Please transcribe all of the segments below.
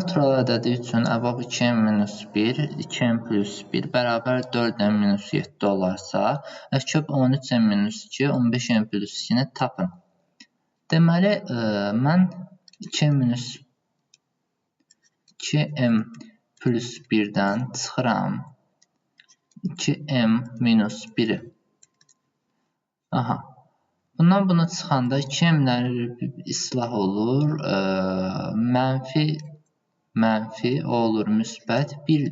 natural ədədi üçün əbob 2m minus 1, 2m plus 1 bərabər 4m minus 7 olarsa, əkob 13m minus 2, 15m plus 2-ni tapın. Deməli, mən 2m minus 2m plus 1-dən çıxıram 2m minus 1-i. Aha. Bundan buna çıxanda 2m-lər islah olur, mənfi, mənfi olur, müsbət 1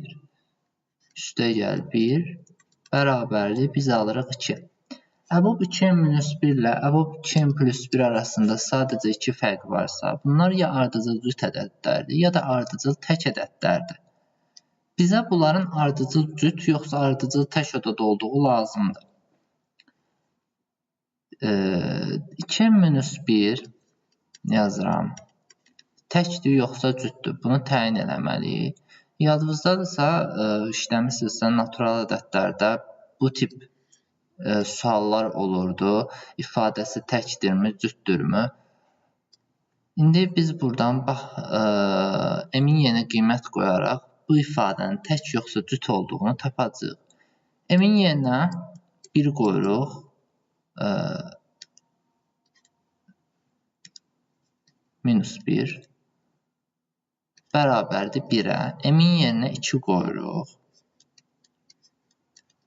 üstə gəl 1 bərabərdir, biz alırıq 2. Əbob 2m minus 1 ilə əbob 2m plus 1 arasında sadəcə 2 fərq varsa, bunlar ya ardıcıl cüt ədədlərdir, ya da ardıcıl tək ədədlərdir. Bizə bunların ardıcıl cüt yoxsa ardıcıl tək ədəd olduğu lazımdır. 2m minus 1 yazıram. Təkdir yoxsa cütdür? Bunu təyin eləməliyik. Yadınızdadırsa, işləmişsinizsə natural ədədlərdə bu tip suallar olurdu. İfadəsi təkdirmi, cütdürmü? İndi biz buradan bax, m-in yerinə qiymət qoyaraq bu ifadənin tək yoxsa cüt olduğunu tapacağıq. M-in yerinə 1 qoyuruq. Minus 1 bərabərdir 1-ə. M-in yerinə 2 qoyuruq.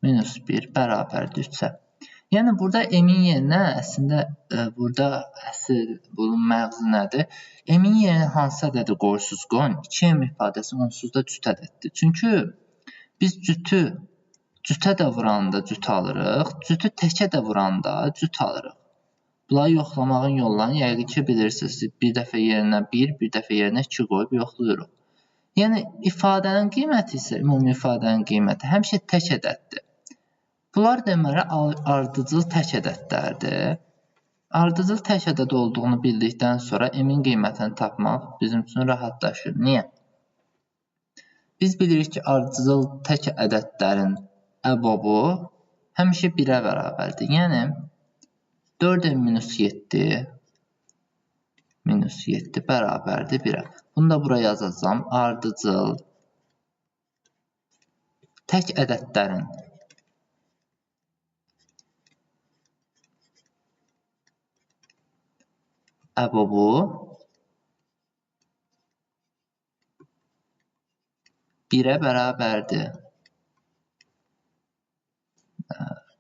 Minus 1 bərabərdir 3-ə. Yəni, burada m-in yerinə, əslində, burada əsl bunun məğzi nədir? M-in yerinə hansı ədədi qoyursuz qoyun, 2m ifadəsi onsuz da cüt ədəddir. Çünki biz cütü cütə də vuranda cüt alırıq, cütü təkə də vuranda cüt alırıq. Bunları yoxlamağın yollarını yəqin ki bilirsiniz. Bir dəfə yerinə 1, bir dəfə yerinə 2 qoyub yoxlayırıq. Yəni, ifadənin qiyməti isə, ümumi ifadənin qiyməti həmişə tək ədəddir. Bunlar deməli, ardıcıl tək ədədlərdir. Ardıcıl tək ədəd olduğunu bildikdən sonra m-in qiymətini tapmaq bizim üçün rahatlaşır. Niyə? Biz bilirik ki, ardıcıl tək ədədlərin əbobu həmişə 1-ə bərabərdir. Yəni, 4m minus 7 minus 7 bərabərdir 1-ə. Bunu da bura yazacağam. Ardıcıl tək ədədlərin əbobu 1-ə bərabərdir.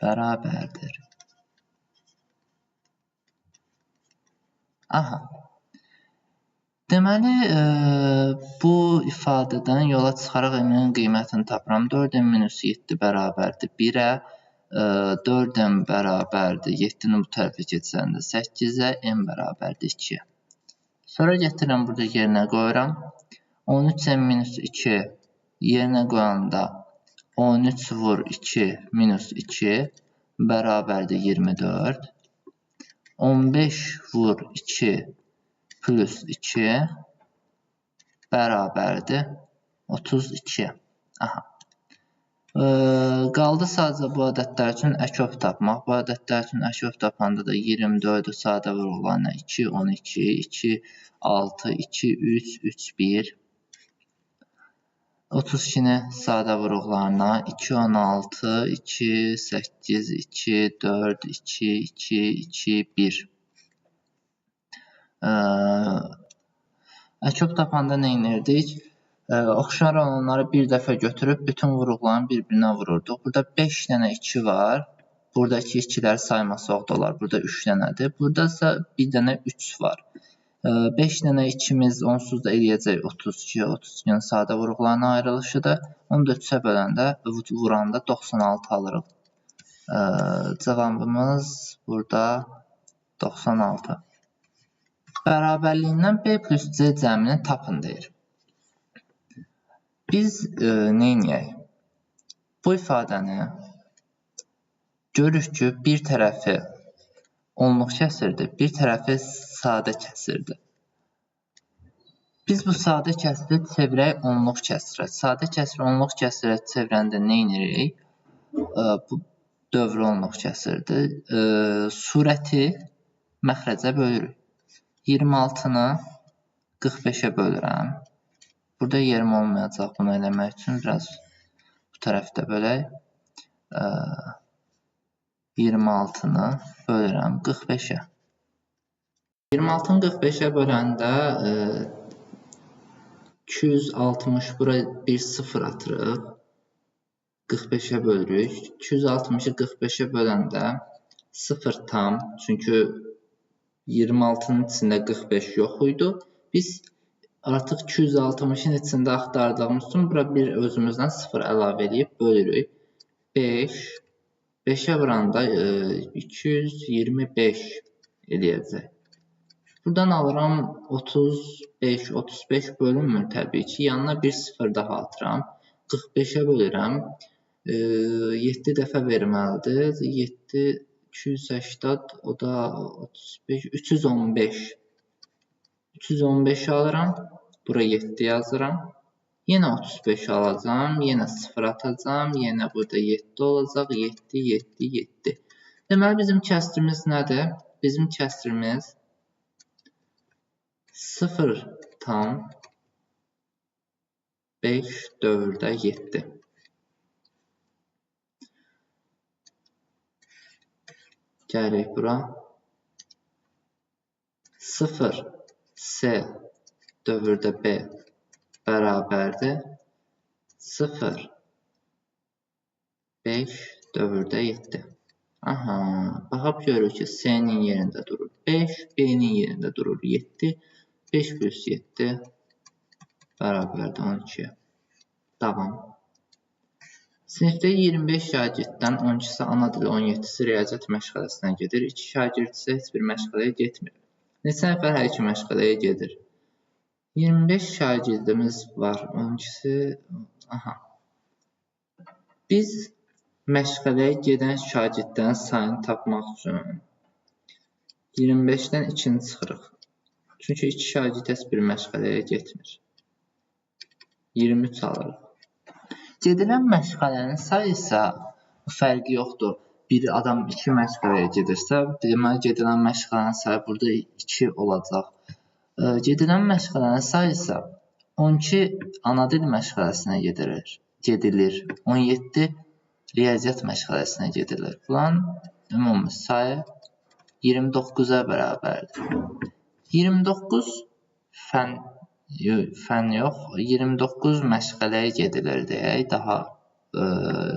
Bərabərdir. Aha. Deməli, bu ifadədən yola çıxaraq m-in qiymətini tapıram. 4m minus 7 bərabərdir 1-ə, 4m bərabərdir 7-ni bu tərəfə keçəndə 8-ə, m bərabərdir 2-yə. Sonra gətirirəm, burada yerinə qoyuram. 13m minus 2 yerinə qoyanda 13 vur 2 minus 2 bərabərdir 24. 15 vur 2 plus 2 bərabərdir 32. Aha. Qaldı sadəcə bu ədədlər üçün əkob tapmaq. Bu ədədlər üçün əkob tapanda da 24-ü sadə vuruqlarına 2, 12, 2, 6, 2, 3, 3, 1. 32-ni sadə vuruqlarına 2, 16, 2, 8, 2, 4, 2, 2, 2, 1. Əkob tapanda nə edirdik? Oxşar olanları bir dəfə götürüb bütün vuruqlarını bir-birinə vururduq. Burada 5 dənə 2 var. Buradakı 2-lər saymasaq da olar. Burada 3 dənədir. Burada isə bir dənə 3 var. 5 dənə 2-miz onsuz da eləyəcək 32. 32-nin sadə vuruqlarına ayrılışıdır. Onu da 3-ə böləndə, vuranda 96 alırıq. Cavabımız burada 96. Bərabərliyindən B plus C cəmini tapın deyir. Biz nə edək? Bu ifadəni görürük ki, bir tərəfi onluq kəsirdir, bir tərəfi sadə kəsirdir. Biz bu sadə kəsiri çevirək onluq kəsirə. Sadə kəsiri onluq kəsirə çevirəndə nə edirik? Bu dövrü onluq kəsirdir. Surəti məxrəcə bölürük. 26-nı 45-ə bölürəm. Burada yerim olmayacaq bunu eləmək üçün. Biraz bu tərəfdə bölək. 26-nı bölürəm 45-ə. 26-nı 45-ə böləndə 260 bura bir 0 atırıq. 45-ə bölürük. 260-ı 45-ə böləndə 0 tam, çünki 26-nın içində 45 yox idi. Biz artıq 260-ın içində axtardığımız üçün bura bir özümüzdən 0 əlavə edib bölürük. 5, 5-ə vuranda 225 eləyəcək. Buradan alıram 35, 35 bölünmür təbii ki. Yanına bir 0 daha atıram. 45-ə bölürəm. 7 dəfə verməlidir. 7, 280, o da 35, 315. 315 alıram. Bura 7 yazıram. Yenə 35 alacağam. Yenə 0 atacağam. Yenə burada 7 olacaq. 7, 7, 7. Deməli, bizim kəsrimiz nədir? Bizim kəsrimiz 0,5 dövrdə 7. Gəlirik bura. 0 S dövrdə B bərabərdir. 0 5 dövrdə 7. Aha, baxıb görürük ki, S-nin yerində durur 5, B-nin yerində durur 7. 5 plus 7 bərabərdir 12-yə. Davam. Sinifdə 25 şagirddən 12-si ana dili, 17-si riyaziyyat məşğələsinə gedir. 2 şagird isə heç bir məşğələyə getmir. Neçə nəfər hər iki məşğələyə gedir? 25 şagirdimiz var. 12-si... Aha. Biz məşğələyə gedən şagirdlərin sayını tapmaq üçün 25-dən 2-ni çıxırıq. Çünki 2 şagird heç bir məşğələyə getmir. 23 alırıq. Gedilən məşğələnin sayı isə fərqi yoxdur. Bir adam 2 məşğələyə gedirsə, deməli gedilən məşğələnin sayı burada 2 olacaq. Gedilən məşğələnin sayı isə 12 ana dil məşğələsinə gedilir. 17 riyaziyyat məşğələsinə gedilir. Bunların ümumi sayı 29-a bərabərdir. 29 fən yox, 29 məşğələyə gedilir deyək, daha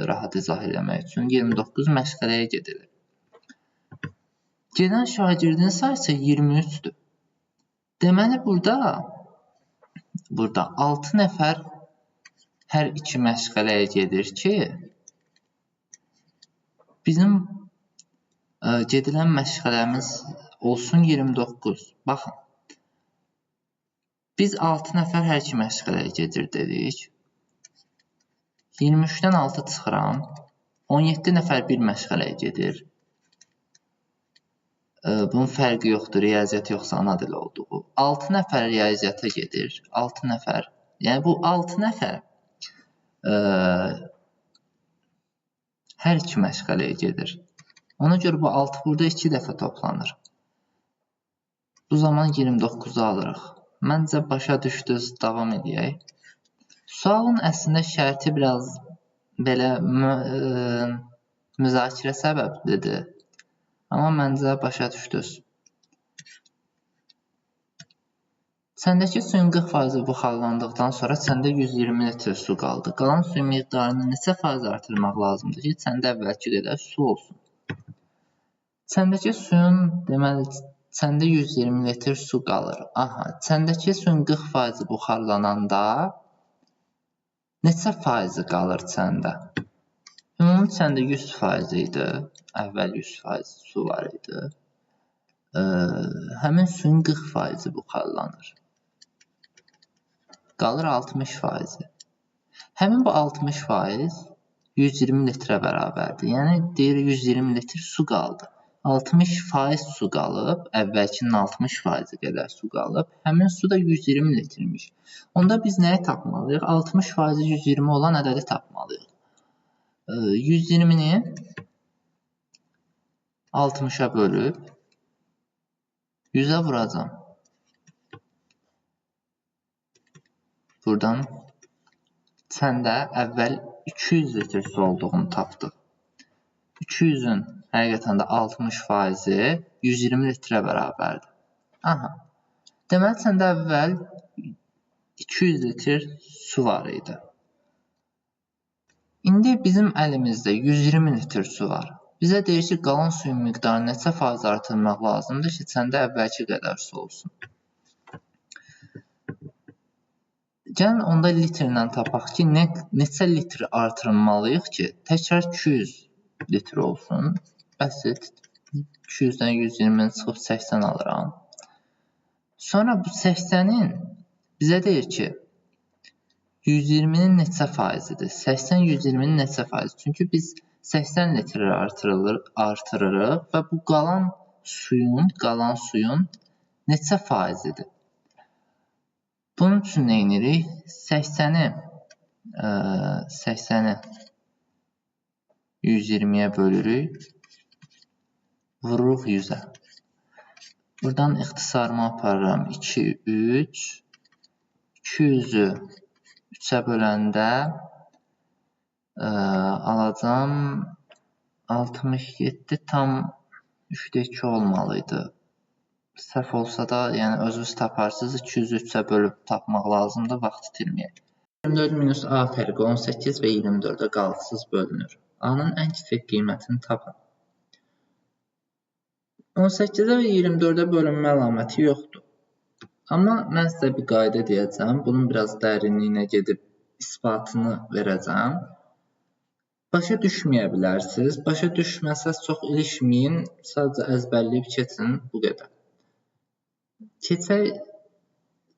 rahat izah eləmək üçün 29 məşğələyə gedilir. Gedən şagirdin sayısı 23-dür. Deməli, burada 6 nəfər hər iki məşğələyə gedir ki, bizim gedilən məşğələmiz olsun 29. Baxın, biz 6 nəfər hər iki məşğələyə gedir dedik. 23-dən 6 çıxıram. 17 nəfər bir məşğələyə gedir. Bunun fərqi yoxdur, riyaziyyat yoxsa ana dili olduğu. 6 nəfər riyaziyyata gedir. 6 nəfər. Yəni, bu 6 nəfər hər iki məşğələyə gedir. Ona görə bu 6 burada 2 dəfə toplanır. Bu zaman 29-u alırıq. Məncə başa düşdünüz, davam edək. Sualın əslində şərti biraz belə müzakirə səbəblidir. Amma məncə başa düşdünüz. Çəndəki suyun 40% buxarlandıqdan sonra çəndə 120 litr su qaldı. Qalan suyun miqdarını neçə faiz artırmaq lazımdır ki, çəndə əvvəlki qədər su olsun? Çəndəki suyun, deməli, çəndə 120 litr su qalır. Aha, çəndəki suyun 40% buxarlananda neçə faizi qalır çəndə? Ümumi çəndə 100% idi. Əvvəl 100% su var idi. Həmin suyun 40% buxarlanır. Qalır 60%. Həmin bu 60% 120 litrə bərabərdir. Yəni, deyir 120 litr su qaldı. 60% su qalıb, əvvəlkinin 60% qədər su qalıb. Həmin su da 120 litrmiş. Onda biz nəyi tapmalıyıq? 60% 120 olan ədədi tapmalıyıq. 120-ni 60-a bölüb 100-ə vuracam. Buradan çəndə əvvəl 200 litr su olduğunu tapdıq. 200-ün həqiqətən də 60%-i 120 litrə bərabərdir. Aha. Deməli, çəndə əvvəl 200 litr su var idi. İndi bizim əlimizdə 120 litr su var. Bizə deyir ki, qalan suyun miqdarını neçə faiz artırmaq lazımdır ki, çəndə əvvəlki qədər su olsun. Gəlin onda litrlə tapaq ki, neçə litr artırmalıyıq ki, təkrar 200 litr olsun. Bəsit, 200-dən 120-ni çıxıb 80 alıram. Sonra bu 80-in bizə deyir ki, 120-nin neçə faizidir? 80 120-nin neçə faizi? Çünki biz 80 litr artırırıq və bu qalan suyun neçə faizidir? Bunun üçün nə edirik? 80-i 120-yə bölürük, vururuq 100-ə. Buradan ixtisarımı aparıram. 2, 3, 200-ü 3-ə böləndə alacam 67 tam 3-də 2 olmalıydı. Səhv olsa da, yəni özünüz taparsınız, 200-ü 3-ə bölüb tapmaq lazımdır, vaxt itirməyək. 24 minus A fərqi 18 və 24-ə qalıqsız bölünür. A-nın ən kiçik qiymətini tapın. 18-ə və 24-ə bölünmə əlaməti yoxdur. Amma mən sizə bir qayda deyəcəm, bunun biraz dərinliyinə gedib isbatını verəcəm. Başa düşməyə bilərsiniz, başa düşməsəz çox ilişməyin, sadəcə əzbərləyib keçin, bu qədər. Keçək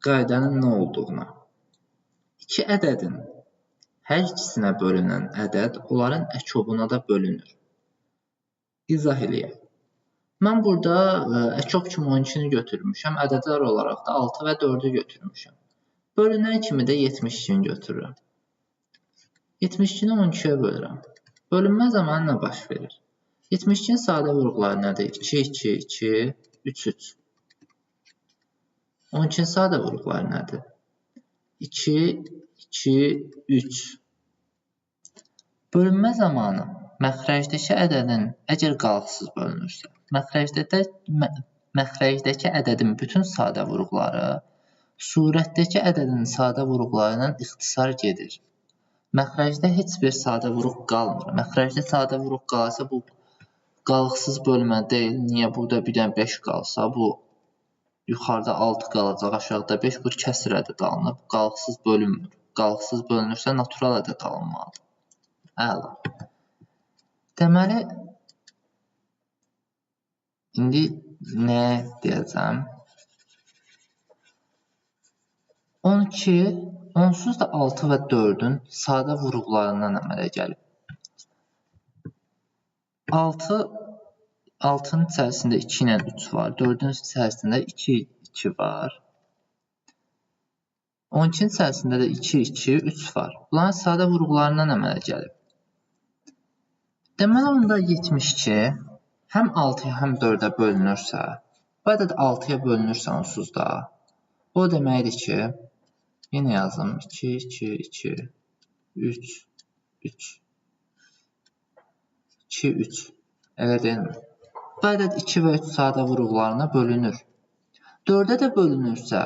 qaydanın nə olduğuna. İki ədədin hər ikisinə bölünən ədəd onların əkobuna da bölünür. İzah eləyək. Mən burada əkob kimi 12-ni götürmüşəm, ədədlər olaraq da 6 və 4-ü götürmüşəm. Bölünən kimi də 72-ni götürürəm. 72-ni 12-yə bölürəm. Bölünmə zamanı nə baş verir? 72-nin sadə vuruqları nədir? 2, 2, 2, 3, 3. 12-nin sadə vuruqları nədir? 2, 2, 3. Bölünmə zamanı məxrəcdəki ədədin əgər qalıqsız bölünürsə, məxrəcdəki ədədin bütün sadə vuruqları surətdəki ədədin sadə vuruqları ilə ixtisar gedir. Məxrəcdə heç bir sadə vuruq qalmır. Məxrəcdə sadə vuruq qalsa bu qalıqsız bölmə deyil. Niyə? Burada bir dənə 5 qalsa, bu yuxarıda 6 qalacaq, aşağıda 5, bu kəsir ədəd alınır. Bu qalıqsız bölünmür. Qalıqsız bölünürsə natural ədəd alınmalıdır. Əla. Deməli, indi nə deyəcəm? 12 onsuz da 6 və 4-ün sadə vuruqlarından əmələ gəlib. 6-nın içərisində 2 ilə 3 var, 4-ün içərisində 2, 2 var. 12-nin içərisində də 2, 2, 3 var. Bunların sadə vuruqlarından əmələ gəlib. Deməli, onda 72 həm 6-ya, həm 4-ə bölünürsə, bu ədəd 6-ya bölünürsə onsuz da, o deməkdir ki, yenə yazım, 2, 2, 2, 3, 3, 2, 3, elə deyilmi? Bu ədəd 2 və 3 sadə vuruqlarına bölünür. 4-ə də bölünürsə,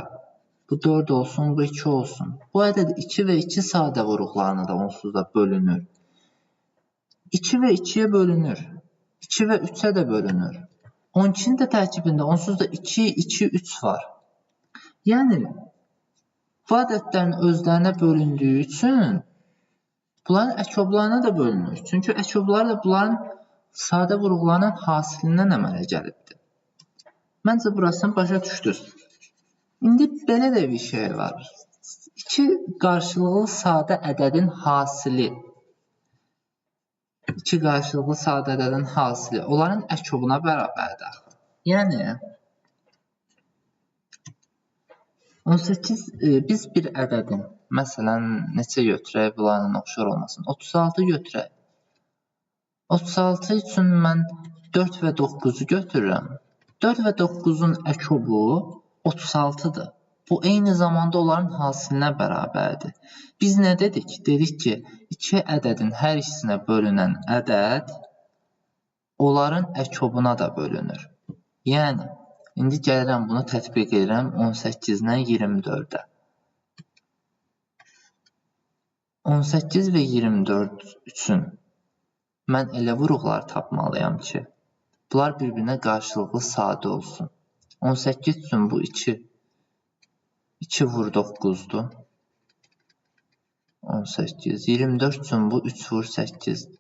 bu 4 olsun, bu 2 olsun. Bu ədəd 2 və 2 sadə vuruqlarına da onsuz da bölünür. 2 və 2-yə bölünür. 2 və 3-ə də bölünür. 12-nin də tərkibində onsuz da 2, 2, 3 var. Yəni, bu ədədlərin özlərinə bölündüyü üçün bunların əkoblarına da bölünür. Çünki əkoblar da bunların sadə vuruqlarının hasilindən əmələ gəlibdir. Məncə, burasını başa düşdünüz. İndi belə də bir şey var. İki qarşılıqlı sadə ədədin hasili. İki qarşılıqlı sadə ədədin hasili onların əkobuna bərabərdir axı. Yəni, 18, biz bir ədədin, məsələn, neçə götürək, bunlarla oxşar olmasın, 36 götürək. 36 üçün mən 4 və 9-u götürürəm. 4 və 9-un əkobu 36-dır. Bu, eyni zamanda onların hasilinə bərabərdir. Biz nə dedik? Dedik ki, iki ədədin hər ikisinə bölünən ədəd onların əkobuna da bölünür. Yəni, indi gəlirəm bunu tətbiq edirəm 18-lə 24-ə. 18 və 24 üçün mən elə vuruqlar tapmalıyam ki, bunlar bir-birinə qarşılıqlı sadə olsun. 18 üçün bu 2, 2 vur 9-dur. 18, 24 üçün bu 3 vur 8-dir.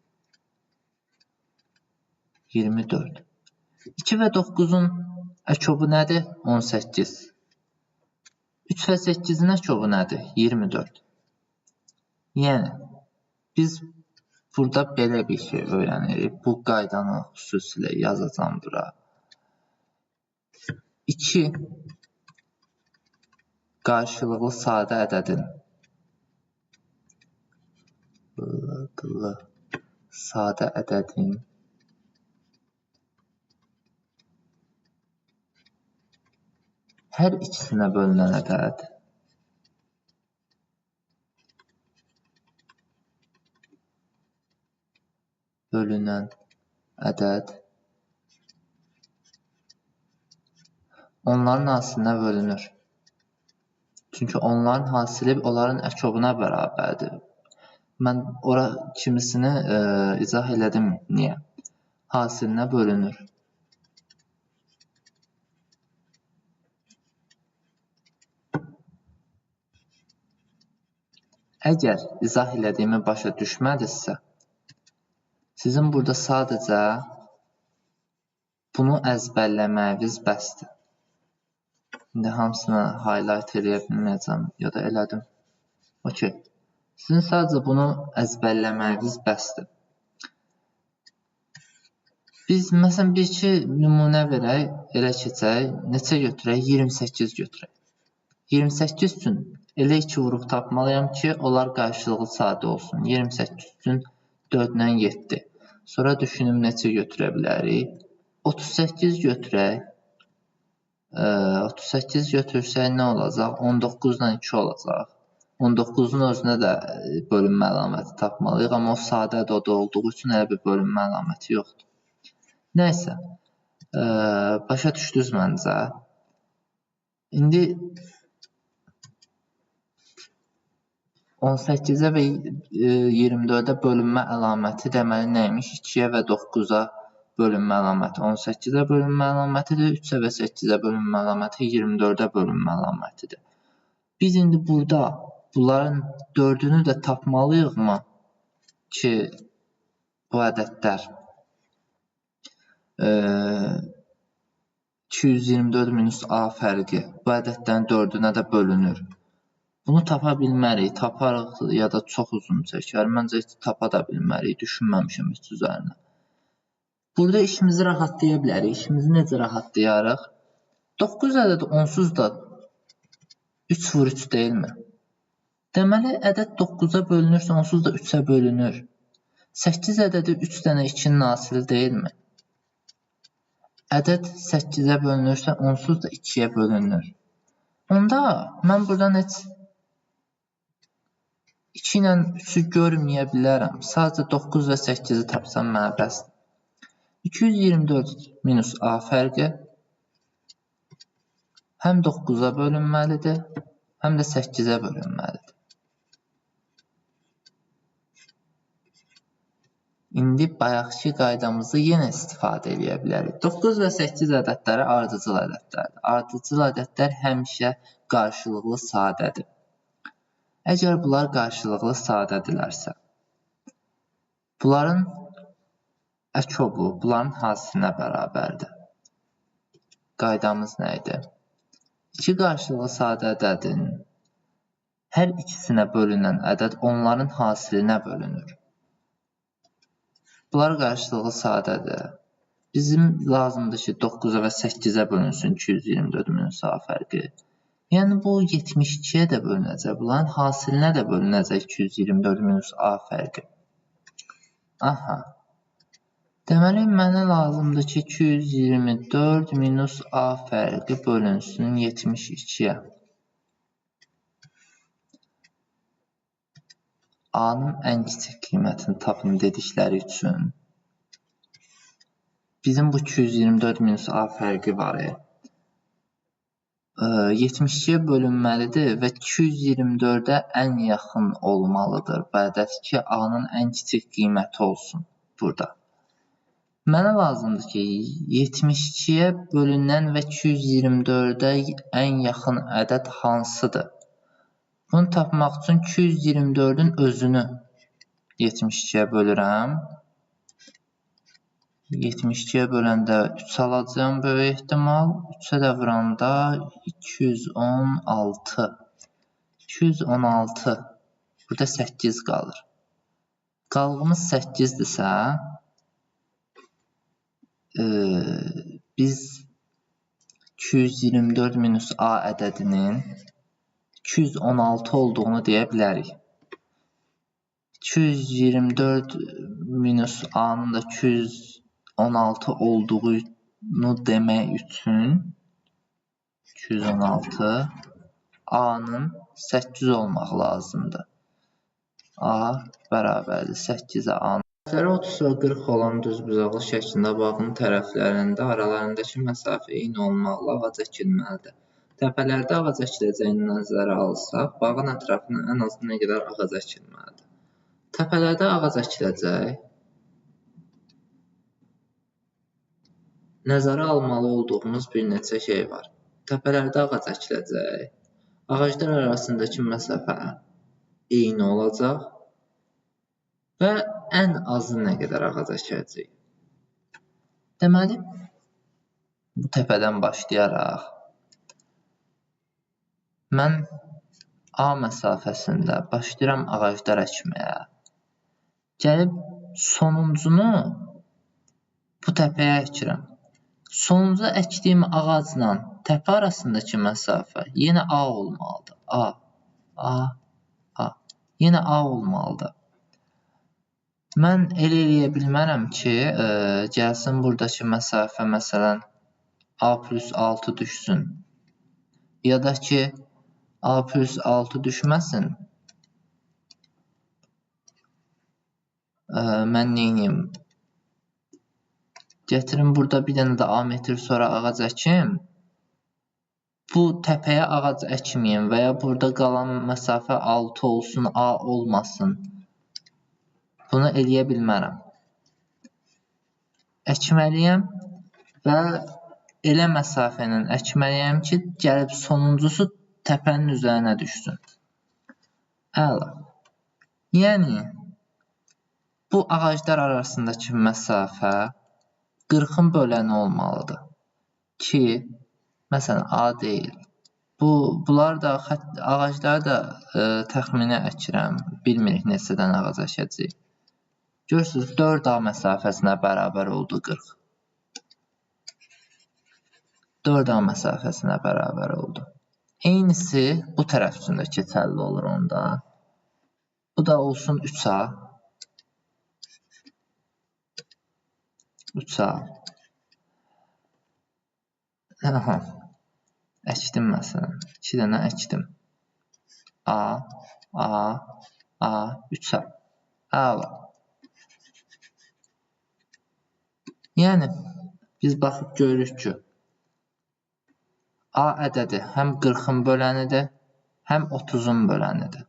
24. 2 və 9-un əkobu nədir? 18. 3 və 8-in əkobu nədir? 24. Yəni, biz burada belə bir şey öyrənirik. Bu qaydanı xüsusilə yazacağam bura. 2 qarşılıqlı sadə ədədin sadə ədədin hər ikisinə bölünən ədəd onların hasilinə bölünür. Çünki onların hasili onların əkobuna bərabərdir. Mən ora kimisini izah elədim niyə. Hasilinə bölünür. Əgər izah elədiyimi başa düşmədinizsə, sizin burada sadəcə bunu əzbərləməyiniz bəsdir. İndi hamısını highlight eləyə bilməyəcəm, ya da elədim. Okay. Sizin sadəcə bunu əzbərləməyiniz bəsdir. Biz məsələn bir-iki nümunə verək, elə keçək. Neçə götürək? 28 götürək. 28 üçün elə iki vuruq tapmalıyam ki, onlar qarşılıqlı sadə olsun. 28 üçün 4 ilə 7. Sonra düşünüm neçə götürə bilərik. 38 götürək. 38 götürsək nə olacaq? 19 ilə 2 olacaq. 19-un özünə də bölünmə əlaməti tapmalıyıq, amma o sadə ədəd olduğu üçün elə bir bölünmə əlaməti yoxdur. Nəysə, başa düşdünüz məncə. İndi 18-ə və 24-ə bölünmə əlaməti deməli nə imiş? 2-yə və 9-a bölünmə əlaməti 18-ə bölünmə əlamətidir, 3-ə və 8-ə bölünmə əlaməti 24-ə bölünmə əlamətidir. Biz indi burada bunların 4-ünü də tapmalıyıqmı ki, bu ədədlər 224 minus A fərqi bu ədədlərin 4-ünə də bölünür. Bunu tapa bilmərik, taparıq ya da çox uzun çəkər. Məncə heç tapa da bilmərik, düşünməmişəm heç üzərinə. Burada işimizi rahatlaya bilərik. İşimizi necə rahatlayarıq? 9 ədədi onsuz da 3 vur 3 deyilmi? Deməli, ədəd 9-a bölünürsə, onsuz da 3-ə bölünür. 8 ədədi 3 dənə 2-nin hasili deyilmi? Ədəd 8-ə bölünürsə, onsuz da 2-yə bölünür. Onda mən buradan heç 2 ilə 3-ü görməyə bilərəm. Sadəcə 9 və 8-i tapsam mənə bəsdir. 224 minus A fərqi həm 9-a bölünməlidir, həm də 8-ə bölünməlidir. İndi bayaqki qaydamızı yenə istifadə eləyə bilərik. 9 və 8 ədədləri ardıcıl ədədlərdir. Ardıcıl ədədlər həmişə qarşılıqlı sadədir. Əgər bunlar qarşılıqlı sadədirlərsə, bunların əkobu bunların hasilinə bərabərdir. Qaydamız nə idi? İki qarşılıqlı sadə ədədin hər ikisinə bölünən ədəd onların hasilinə bölünür. Bunlar qarşılıqlı sadədir. Bizim lazımdır ki, 9-a və 8-ə bölünsün 224 minus A fərqi. Yəni, bu 72-yə də bölünəcək. Bunların hasilinə də bölünəcək 224 minus A fərqi. Aha. Deməli, mənə lazımdır ki, 224 minus A fərqi bölünsün 72-yə. A-nın ən kiçik qiymətini tapın dedikləri üçün bizim bu 224 minus A fərqi var. 72-yə bölünməlidir və 224-ə ən yaxın olmalıdır. Bu ədəd ki, A-nın ən kiçik qiyməti olsun burada. Mənə lazımdır ki, 72-yə bölünən və 224-ə ən yaxın ədəd hansıdır? Bunu tapmaq üçün 224-ün özünü 72-yə bölürəm. 72-yə böləndə 3 alacağım böyük ehtimal. 3-ə də vuranda 216. 216. Burada 8 qalır. Qalğımız 8-dirsə, biz 224 minus A ədədinin 216 olduğunu deyə bilərik. 224 minus A-nın da 216 olduğunu demək üçün 216 A-nın 8 olmaq lazımdır. A bərabərdir 8-ə A. Tərəfləri 30 və 40 olan düzbucaqlı şəklində bağın tərəflərində aralarındakı məsafə eyni olmaqla ağac əkilməlidir. Təpələrdə ağac əkiləcəyini nəzərə alsaq, bağın ətrafına ən az nə qədər ağac əkilməlidir? Təpələrdə ağac əkiləcək. Nəzərə almalı olduğumuz bir neçə şey var. Təpələrdə ağac əkiləcək. Ağaclar arasındakı məsafə eyni olacaq və ən azı nə qədər ağac əkiləcək. Deməli, bu təpədən başlayaraq mən A məsafəsində başlayıram ağaclar əkməyə. Gəlib sonuncunu bu təpəyə əkirəm. Sonuncu əkdiyim ağacla təpə arasındakı məsafə yenə A olmalıdır. A, A, A. Yenə A olmalıdır. Mən elə eləyə bilmərəm ki, gəlsin buradakı məsafə məsələn A plus 6 düşsün. Ya da ki, A plus 6 düşməsin. Mən neyniyim? Gətirim burada bir dənə də A metr sonra ağac əkim. Bu təpəyə ağac əkməyim və ya burada qalan məsafə 6 olsun, A olmasın. Bunu eləyə bilmərəm. Əkməliyəm və elə məsafə ilə əkməliyəm ki, gəlib sonuncusu təpənin üzərinə düşsün. Əla. Yəni, bu ağaclar arasındakı məsafə 40-ın böləni olmalıdır ki, məsələn, A deyil. Bunlar da, ağacları da təxmini əkirəm. Bilmirik neçə dənə ağac əkəcəyik. Görürsünüz, 4A məsafəsinə bərabər oldu 40. 4A məsafəsinə bərabər oldu. Eynisi bu tərəf üçün də keçərli olur onda. Bu da olsun 3A. 3A. Aha. Əkdim məsələn. 2 dənə əkdim. A, A, A, 3A. Əla. Yəni, biz baxıb görürük ki, A ədədi həm 40-ın bölənidir, həm 30-un bölənidir.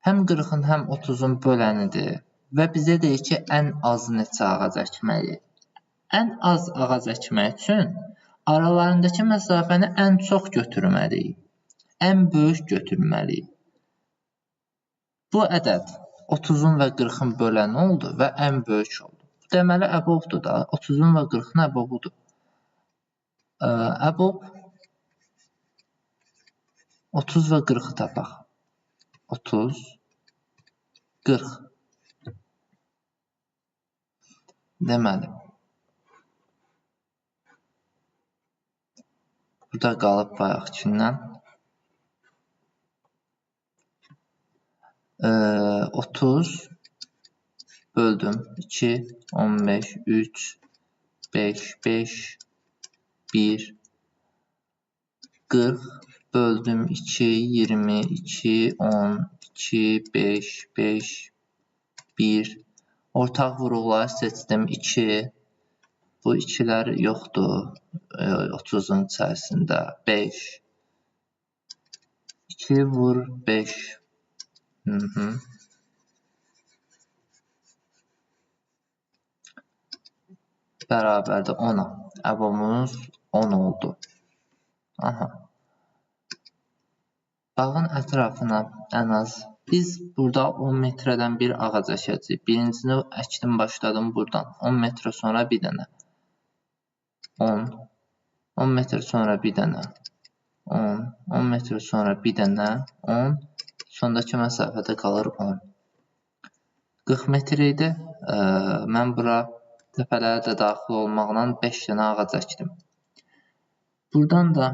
Həm 40-ın, həm 30-un bölənidir və bizə deyir ki, ən az neçə ağac əkməliyik. Ən az ağac əkmək üçün aralarındakı məsafəni ən çox götürməliyik, ən böyük götürməliyik. Bu ədəd 30-un və 40-ın böləni oldu və ən böyük oldu. Deməli, əbobdur da, 30-un və 40-ın əbobudur. Əbob 30 və 40-ı tapaq. 30, 40. Deməli, burada qalıb bayaqkindən. 30 böldüm. 2, 15, 3, 5, 5, 1, 40 Böldüm 2, 20, 2, 10, 2, 5, 5, 1. Ortaq vuruqları seçdim 2. Bu 2-lər yoxdur 30-un içərisində. 5. 2 vur 5. Bərabərdir 10-a. Əbomuz 10 oldu. Aha. Bağın ətrafına ən az biz burada 10 metrədən bir ağac əkəcəyik. Birincisini əkdim, başladım buradan. 10 metrə sonra bir dənə. 10. 10 metrə sonra bir dənə. 10. 10 metrə sonra bir dənə. 10. Sondakı məsafədə qalır 10. 40 metr idi. Mən bura təpələrə də daxil olmaqla 5 dənə ağac əkdim. Buradan da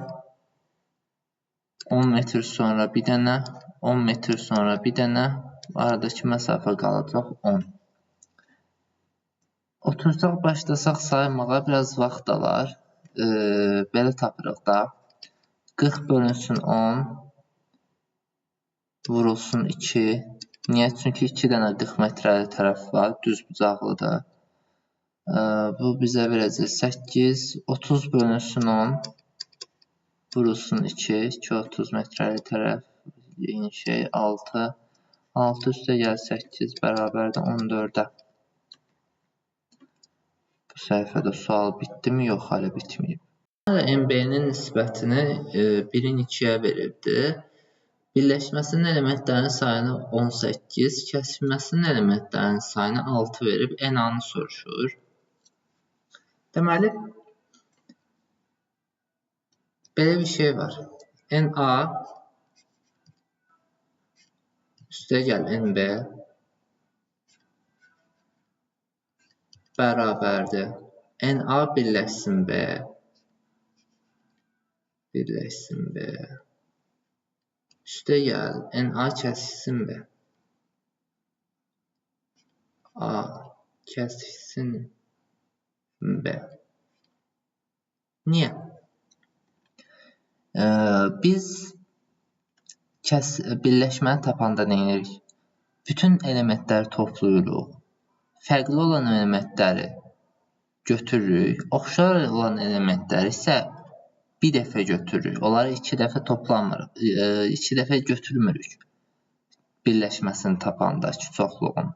10 metr sonra bir dənə, 10 metr sonra bir dənə, aradakı məsafə qalacaq 10. Otursaq, başlasaq saymağa biraz vaxt alar. Belə tapırıq da. 40 bölünsün 10, vurulsun 2. Niyə? Çünki 2 dənə 40 metrəli tərəf var, düz bucaqlıdır. Bu bizə verəcək 8, 30 bölünsün 10, vurulsun 2, 2 30 metrəli tərəf, eyni şey 6, 6 üstə gəl 8 bərabərdir 14-ə. Bu səhifədə sual bitdimi? Yox, hələ bitməyib. MB-nin nisbətini 1-in 2-yə veribdir. Birləşməsinin elementlərinin sayını 18, kəsişməsinin elementlərinin sayını 6 verib, NA-nı soruşur. Deməli, belə bir şey var. NA üstə gəl NB bərabərdir. NA birləşsin B, birləşsin B, üstə gəl NA kəsişsin B, A kəsişsin B. Niyə? Biz birləşməni tapanda nə edirik? Bütün elementləri toplayırıq. Fərqli olan elementləri götürürük. Oxşar olan elementləri isə bir dəfə götürürük. Onları iki dəfə toplamırıq, iki dəfə götürmürük. Birləşməsini tapanda iki çoxluğun.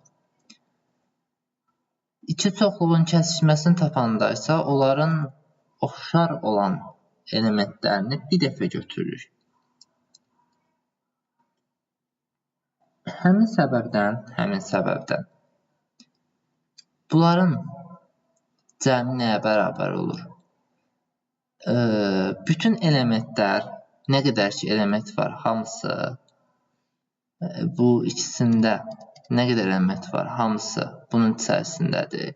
İki çoxluğun kəsişməsini tapanda isə onların oxşar olan elementlərini bir dəfə götürürük. Həmin səbəbdən bunların cəmi nəyə bərabər olur? Bütün elementlər, nə qədər ki element var, hamısı bu ikisində nə qədər element var, hamısı bunun içərisindədir.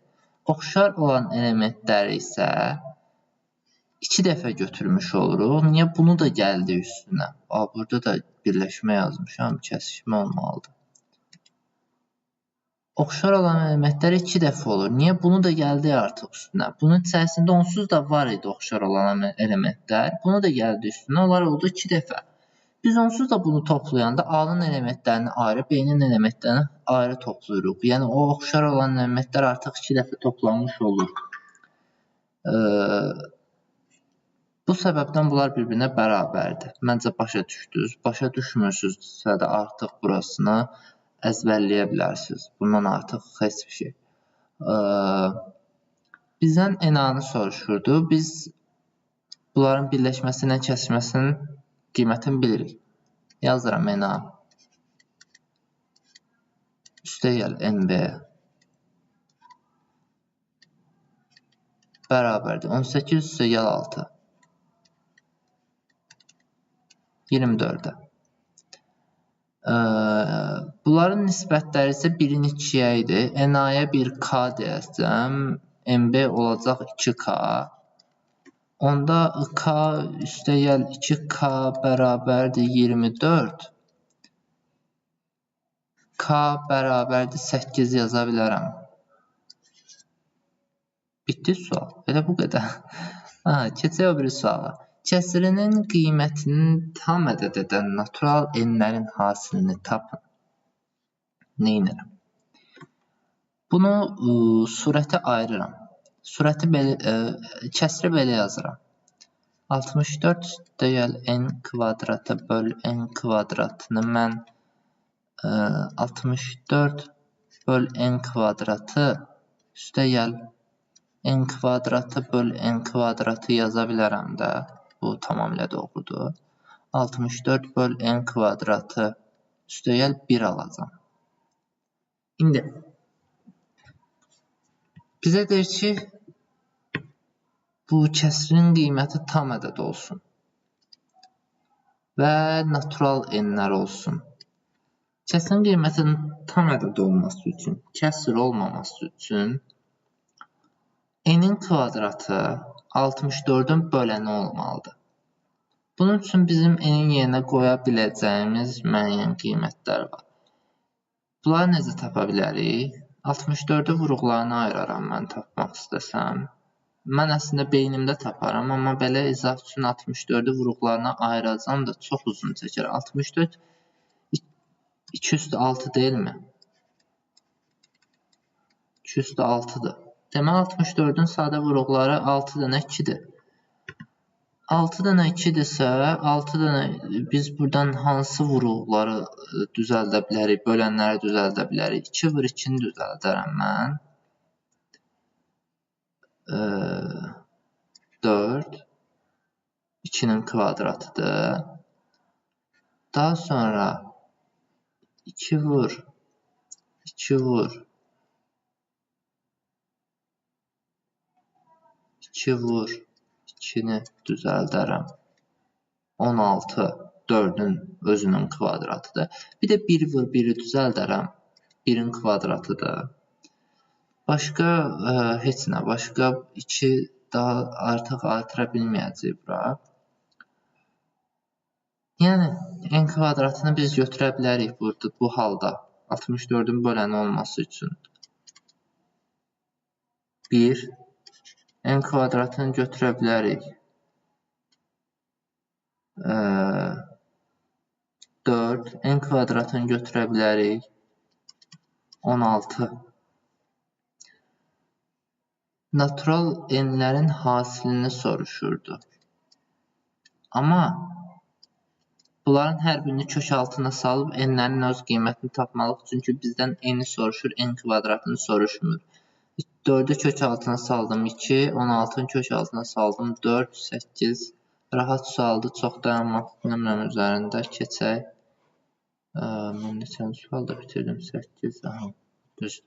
Oxşar olan elementləri isə iki dəfə götürmüş oluruq. Niyə? Bunu da gəldi üstünə. Burada da birləşmə yazmışam, kəsişmə olmalıdır. Oxşar olan elementlər iki dəfə olur. Niyə? Bunu da gəldi artıq üstünə. Bunun içərisində onsuz da var idi oxşar olan elementlər. Bunu da gəldi üstünə. Onlar oldu iki dəfə. Biz onsuz da bunu toplayanda A-nın elementlərini ayrı, B-nin elementlərini ayrı toplayırıq. Yəni, o oxşar olan elementlər artıq iki dəfə toplanmış olur. Bu səbəbdən bunlar bir-birinə bərabərdir. Məncə başa düşdünüz. Başa düşmürsünüzsə də artıq burasını əzbərləyə bilərsiniz. Bundan artıq heç bir şey. Bizdən NA-nı soruşurdu. Biz bunların birləşməsi ilə kəsişməsinin qiymətini bilirik. Yazıram NA. Üstə gəl NB. Bərabərdir. 18 üstə gəl 6. 24-ə. Bunların nisbətləri isə 1-in 2-yə idi. NA-ya 1K deyəsəm, MB olacaq 2K. Onda K üstə gəl 2K bərabərdir 24. K bərabərdir 8 yaza bilərəm. Bitdi sual. Elə bu qədər. Keçək o biri suala. Kəsirinin qiymətinin tam ədəd edən natural n-lərin hasilini tapın. Neynirəm? Bunu surətə ayırıram. Surəti belə, kəsri belə yazıram. 64 dəyəl n kvadratı böl n kvadratını mən 64 böl n kvadratı üstəgəl n kvadratı böl n kvadratı yaza bilərəm də. Bu tamamilə doğrudur. 64 böl n kvadratı üstəgəl 1 alacam. İndi bizə deyir ki, bu kəsrin qiyməti tam ədəd olsun və natural n-lər olsun. Kəsrin qiymətinin tam ədəd olması üçün, kəsr olmaması üçün n-in kvadratı 64-ün böləni olmalıdır. Bunun üçün bizim n-in yerinə qoya biləcəyimiz müəyyən qiymətlər var. Bunları necə tapa bilərik? 64-ü vuruqlarına ayıraram mən tapmaq istəsəm. Mən əslində beynimdə taparam, amma belə izah üçün 64-ü vuruqlarına ayıracam da çox uzun çəkir. 64 2 üstü 6 deyilmi? 2 üstü 6-dır. Demək 64-ün sadə vuruqları 6 dənə 2-dir. 6 dənə 2-dirsə, 6 dənə biz buradan hansı vuruqları düzəldə bilərik, bölənləri düzəldə bilərik? 2 vur 2-ni düzəldərəm mən. 4 2-nin kvadratıdır. Daha sonra 2 vur 2 vur 2 vur 2-ni düzəldərəm. 16 4-ün özünün kvadratıdır. Bir də 1 vur 1-i düzəldərəm. 1-in kvadratıdır. Başqa heç nə, başqa 2 daha artıq artıra bilməyəcəyik bura. Yəni, n kvadratını biz götürə bilərik burada, bu halda. 64-ün böləni olması üçün. 1, n kvadratını götürə bilərik. 4, n kvadratını götürə bilərik. 16. Natural n-lərin hasilini soruşurdu. Amma bunların hər birini kök altına salıb n-lərin öz qiymətini tapmalıyıq. Çünki bizdən n-i soruşur, n kvadratını soruşmur. 4-ü kök altına saldım 2, 16-nı kök altına saldım 4, 8. Rahat sualdır, çox dayanmaq istəmirəm üzərində. Keçək. Mən neçənci sualda bitirdim? 8, aha, düzdür.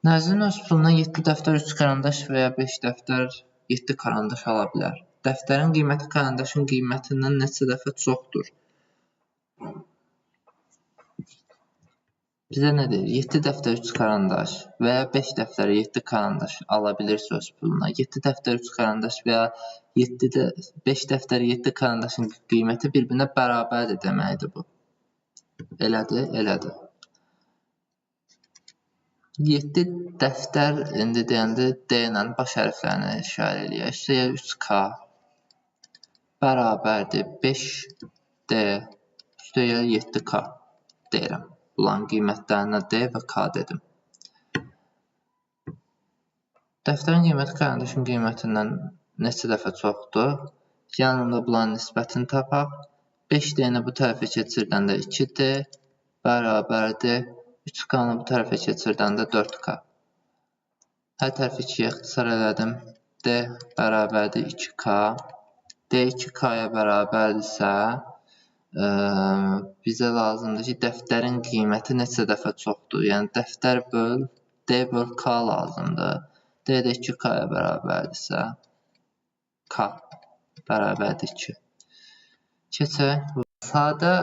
Nəzrin öz puluna 7 dəftər 3 karandaş və ya 5 dəftər 7 karandaş ala bilər. Dəftərin qiyməti karandaşın qiymətindən neçə dəfə çoxdur? Bizə nə deyir? 7 dəftər 3 karandaş və ya 5 dəftər 7 karandaş ala bilirsə öz puluna. 7 dəftər 3 karandaş və ya 5 dəftər 7 karandaşın qiyməti bir-birinə bərabərdir deməkdir bu. Elədir, elədir. 7 dəftər indi deyəndə D ilə baş hərflərini işarə eləyək. Üstəgəl 3K bərabərdir 5D üstəgəl 7K deyirəm. Bunların qiymətlərinə D və K dedim. Dəftərin qiyməti karandaşın qiymətindən neçə dəfə çoxdur? Yanında bunların nisbətini tapaq. 5D-ni bu tərəfə keçirdəndə 2D bərabərdir 3K-nı bu tərəfə keçirdəndə 4K. Hər tərəfi 2-yə ixtisar elədim. D bərabərdir 2K. D 2K-ya bərabərdirsə, bizə lazımdır ki, dəftərin qiyməti neçə dəfə çoxdur. Yəni, dəftər böl, D böl K lazımdır. D də 2K-ya bərabərdirsə, K bərabərdir 2. Keçək. Sadə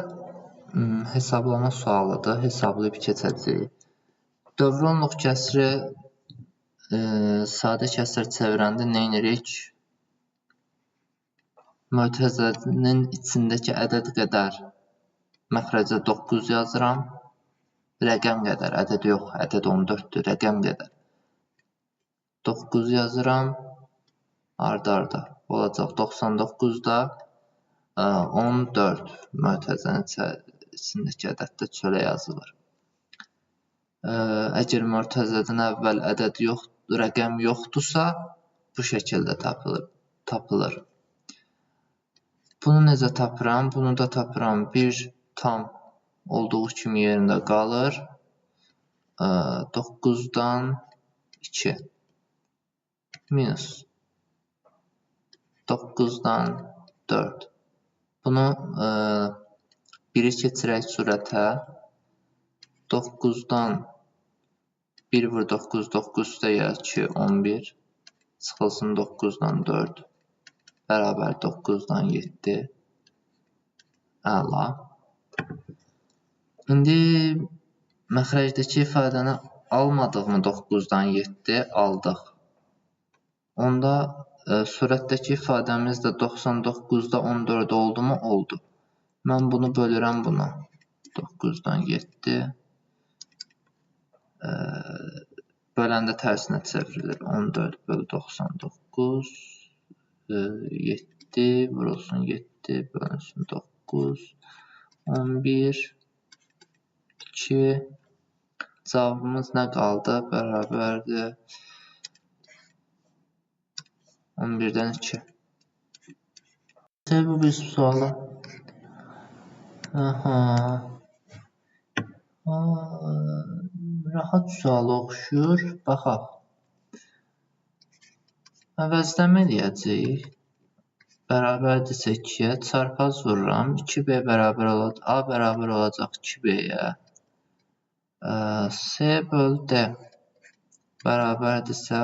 hesablama sualıdır. Hesablayıb keçəcəyik. Dövrü onluq kəsri sadə kəsr çevirəndə nə edirik? Mötərizənin içindəki ədəd qədər məxrəcə 9 yazıram. Rəqəm qədər, ədəd yox, ədəd 14-dür, rəqəm qədər. 9 yazıram. Arda-arda olacaq 99-da. 14 mötərizənin içindəki ədəd də çölə yazılır. Əgər mötərizədən əvvəl ədəd yox, rəqəm yoxdursa, bu şəkildə tapılır. Bunu necə tapıram? Bunu da tapıram. 1 tam olduğu kimi yerində qalır. 9-dan 2 minus 9-dan 4. Bunu 1-i keçirək surətə. 9-dan 1 vur 9, 9 üstə gəl 2, 11. Çıxılsın 9-dan 4 bərabər 9-dan 7. Əla. İndi məxrəcdəki ifadəni almadıq mı 9-dan 7? Aldıq. Onda surətdəki ifadəmiz də 99-da 14 oldu mu? Oldu. Mən bunu bölürəm buna. 9-dan 7. Böləndə tərsinə çevrilir. 14 bölü 99. 7 vurulsun 7 bölünsün 9. 11. 2. Cavabımız nə qaldı? Bərabərdir 11-dən 2. Bu bir sualı. Aha. Rahat suala oxşuyur. Baxaq. Əvəzləmə eləyəcəyik. Bərabərdirsə 2-yə çarpaz vururam. 2B bərabər olacaq. A bərabər olacaq 2B-yə. C böl D bərabərdirsə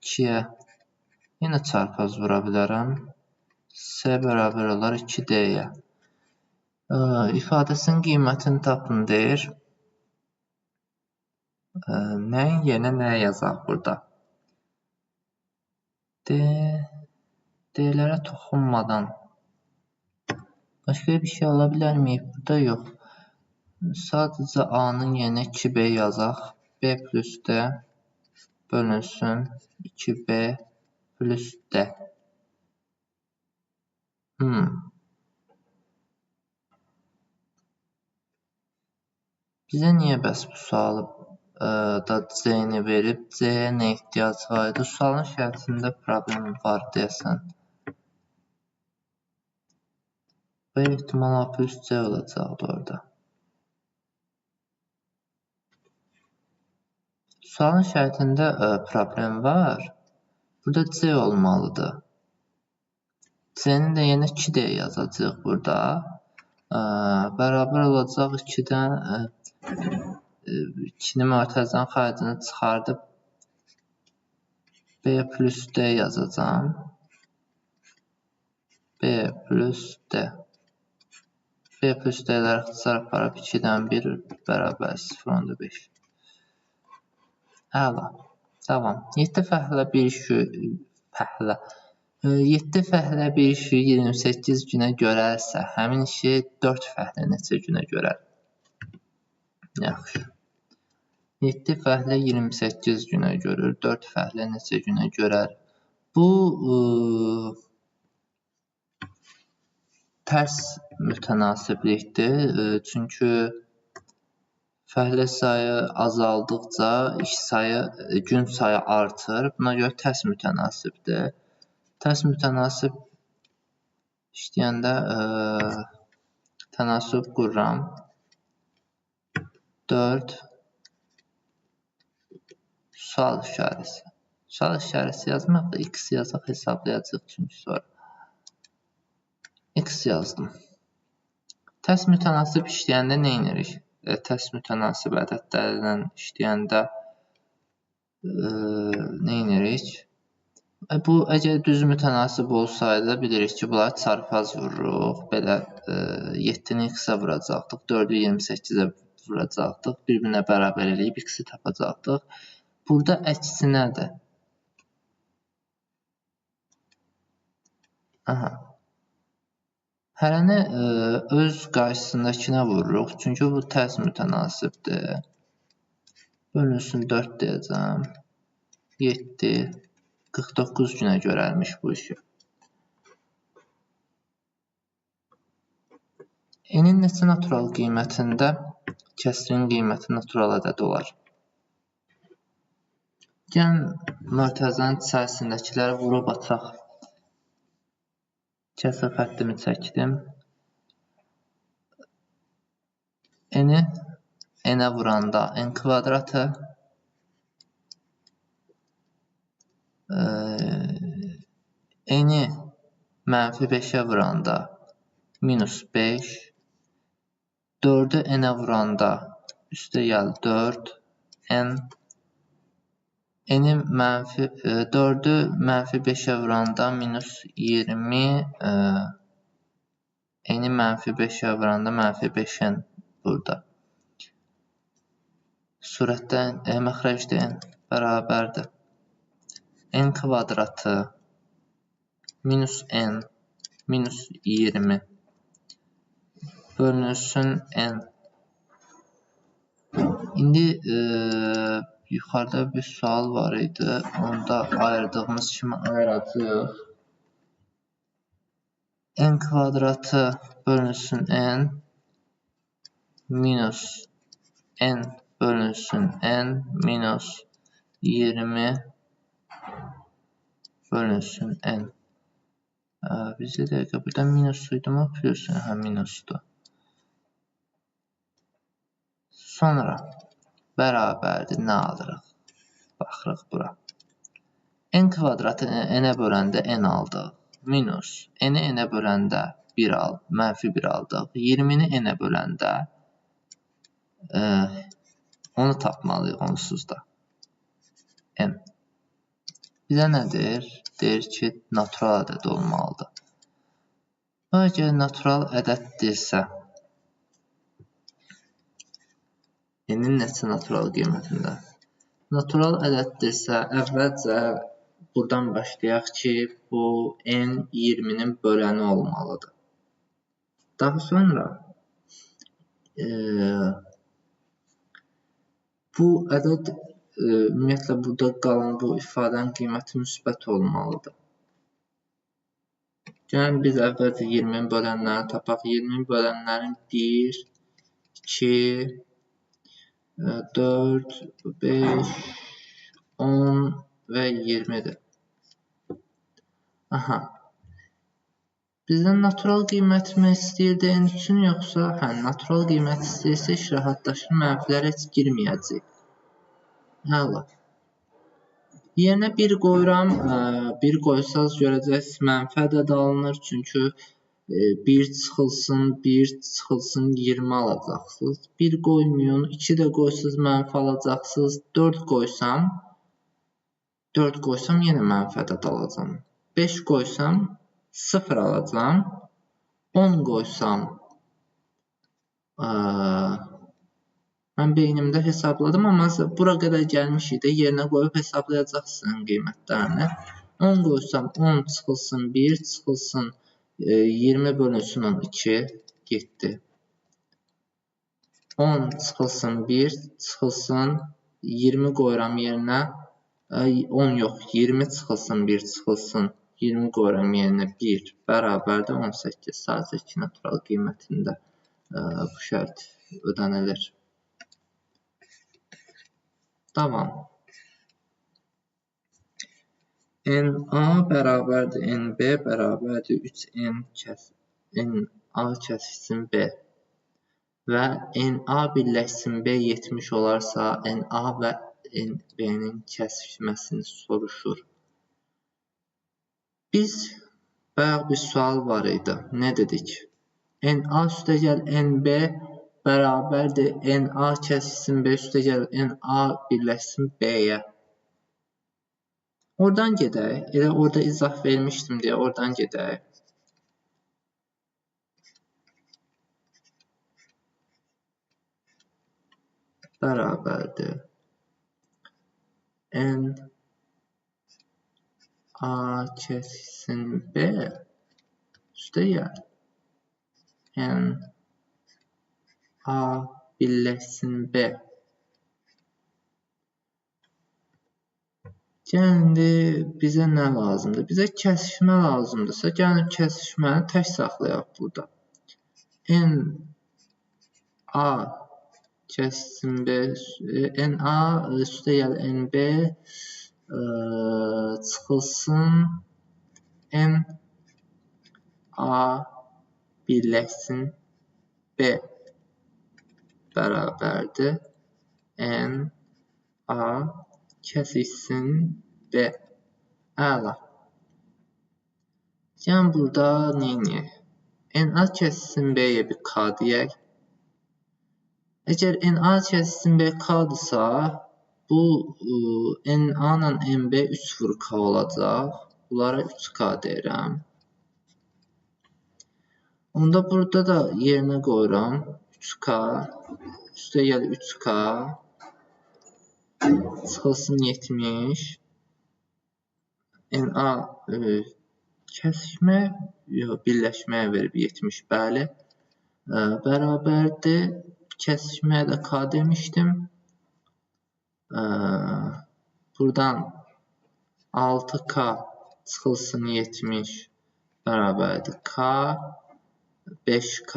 2-yə. Yenə çarpaz vura bilərəm. C bərabər olar 2D-yə. İfadəsinin qiymətini tapın deyir. Nəyin yerinə nə yazaq burada? D-lərə toxunmadan başqa bir şey ala bilərmiyik? Burada yox. Sadəcə A-nın yerinə 2B yazaq. B plus D bölünsün 2B plus D. Bizə niyə bəs bu sualı da C-ni verib? C-yə nə ehtiyac var idi? Sualın şərtində problem var deyəsən. Bu ehtimal A plus C olacaqdı orada. Sualın şərtində problem var. Burada C olmalıdır. C-nin də yerinə 2D yazacağıq burada. Bərabər olacaq 2-dən 2-ni mötərizənin xaricini çıxardıb B plus D yazacağam. B plus D. B plus D-lər ixtisar aparıb 2-dən 1 bərabər 0,5. Əla. Davam. 7 fəhlə 1 işi fəhlə. 7 fəhlə 1 işi 28 günə görərsə, həmin işi 4 fəhlə neçə günə görər? Yaxşı. 7 fəhlə 28 günə görür, 4 fəhlə neçə günə görər? Bu tərs mütənasiblikdir. Çünki fəhlə sayı azaldıqca iş sayı, gün sayı artır. Buna görə tərs mütənasibdir. Tərs mütənasib işləyəndə tənasüb qururam. 4 sual işarəsi. Sual işarəsi yazmaq da x yazaq hesablayacaq çünki sonra. X yazdım. Tərs mütənasib işləyəndə nə edirik? Tərs mütənasib ədədlərlə işləyəndə nə edirik? Bu, əgər düz mütənasib olsaydı, bilirik ki, bunları çarpaz vururuq. Belə 7-ni x-ə vuracaqdıq, 4-ü 28-ə vuracaqdıq, bir-birinə bərabər eləyib x-i tapacaqdıq. Burada əksinədir. Aha. Hərəni öz qarşısındakına vururuq, çünki bu tərs mütənasibdir. Bölünsün 4 deyəcəm. 7, 49 günə görərmiş bu işi. N-in neçə natural qiymətində kəsrin qiyməti natural ədəd olar? Gəlin mötərizənin içərisindəkiləri vurub açaq. Kəsr xəttimi çəkdim. N-i n-ə vuranda n kvadratı, n-i mənfi 5-ə vuranda minus 5, 4-ü n-ə vuranda üstə gəl 4, n, n-i mənfi 4-ü mənfi 5-ə vuranda minus 20, n-i mənfi 5-ə vuranda mənfi 5n burada. Surətdə məxrəcdə n bərabərdir. N kvadratı minus n minus 20 bölünülsün n. İndi yuxarıda bir sual var idi. Onda ayırdığımız kimi ayıracağıq. N kvadratı bölünülsün n minus n bölünülsün n minus 20 bölünsün n. Bizə dəqiqə burada minus idi mı? Plus, hə, minusdur. Sonra bərabərdir. Nə alırıq? Baxırıq bura. N kvadratı n-ə böləndə n aldıq. Minus n-i n-ə böləndə 1 al, mənfi 1 aldıq. 20-ni n-ə böləndə onu tapmalıyıq onsuz da. N. Bizə nə deyir? Deyir ki, natural ədəd olmalıdır. Əgər natural ədəddirsə, n-in neçə natural qiymətində? Natural ədəddirsə, əvvəlcə buradan başlayaq ki, bu n 20-nin böləni olmalıdır. Daha sonra bu ədəd ümumiyyətlə, burada qalan bu ifadənin qiyməti müsbət olmalıdır. Gəlin, biz əvvəlcə 20-nin bölənlərini tapaq. 20-nin bölənlərin 1, 2, 4, 5, 10 və 20-dir. Aha. Bizdən natural qiymət mi istəyirdi n üçün, yoxsa hə, natural qiymət istəyirsə iş rahatlaşır, mənfilərə heç girməyəcək. Əla. Yerinə 1 qoyuram. 1 qoysaz görəcəksiniz mənfi ədəd alınır. Çünki 1 çıxılsın, 1 çıxılsın 20 alacaqsınız. 1 qoymayın, 2 də qoysaz mənfi alacaqsınız. 4 qoysam, 4 qoysam yenə mənfi ədəd alacam. 5 qoysam 0 alacam. 10 qoysam mən beynimdə hesabladım, amma bura qədər gəlmişik də, yerinə qoyub hesablayacaqsın qiymətlərini. 10 qoysam 10 çıxılsın 1, çıxılsın 20 bölünsün 12, getdi. 10 çıxılsın 1, çıxılsın 20 qoyuram yerinə, 10 yox, 20 çıxılsın 1, çıxılsın 20 qoyuram yerinə 1, bərabərdir 18, sadəcə 2 natural qiymətində bu şərt ödənilir. Davam. NA bərabərdir NB bərabərdir 3N NA kəsişsin B və NA birləşsin B 70 olarsa NA və NB-nin kəsişməsini soruşur. Biz bayaq bir sual var idi. Nə dedik? NA üstəgəl NB bərabərdir NA kəsişsin B üstəgəl NA birləşsin B-yə. Oradan gedək. Elə orada izah vermişdim deyə oradan gedək. Bərabərdir N A kəsişsin B üstəgəl N A birləşsin B. Gəlin, indi bizə nə lazımdır? Bizə kəsişmə lazımdırsa, gəlin kəsişməni tək saxlayaq burada. N A kəssin B, N A üstə gəl N B çıxılsın N A birləşsin B bərabərdir N A kəsişsin B. Əla. Yəni burada neyniyək? N A kəsişsin B-yə bir K deyək. Əgər N A kəsişsin B K-dırsa, bu N A ilə N B 3 vur K olacaq. Bunlara 3K deyirəm. Onda burada da yerinə qoyuram. 3K, üstə gəl 3K, çıxılsın 70. N A kəsişmə, yox, birləşməyə verib 70, bəli. Bərabərdir. Kəsişməyə də K demişdim. Buradan 6K çıxılsın 70 bərabərdir K, 5K,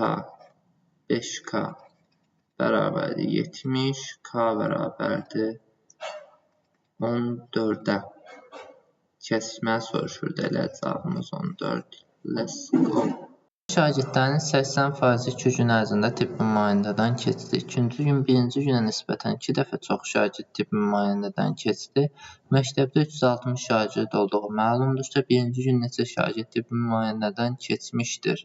5K bərabərdir 70, K bərabərdir 14-ə. Kəsişmə soruşurdu, elə cavabımız 14. Let's go. Şagirdlərin 80% 2 gün ərzində tibbi müayinədən keçdi. İkinci gün birinci günə nisbətən 2 dəfə çox şagird tibbi müayinədən keçdi. Məktəbdə 360 şagird olduğu məlumdursa, birinci gün neçə şagird tibbi müayinədən keçmişdir?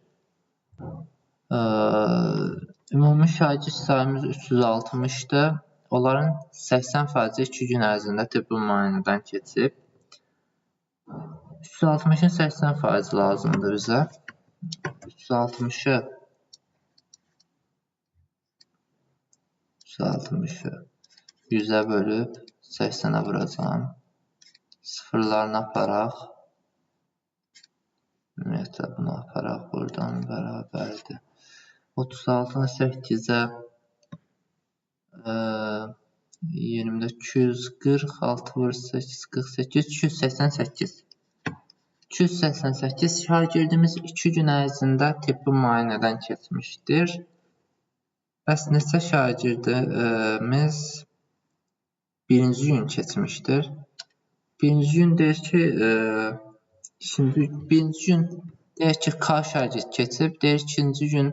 Ümumi şagird sayımız 360-dır. Onların 80% 2 gün ərzində tibbi müayinədən keçib. 360-ın 80% lazımdır bizə. 360-ı 100-ə bölüb 80-ə vuracağam. Sıfırlarını aparaq. Ümumiyyətlə, bunu aparaq buradan bərabərdir. 36-nı 8-ə 20-də 240, 6 vur 8, 48, 288. 288 şagirdimiz 2 gün ərzində tibbi müayinədən keçmişdir. Bəs neçə şagirdimiz birinci gün keçmişdir? Birinci gün deyir ki, birinci gün deyir ki, K şagird keçib, deyir ikinci gün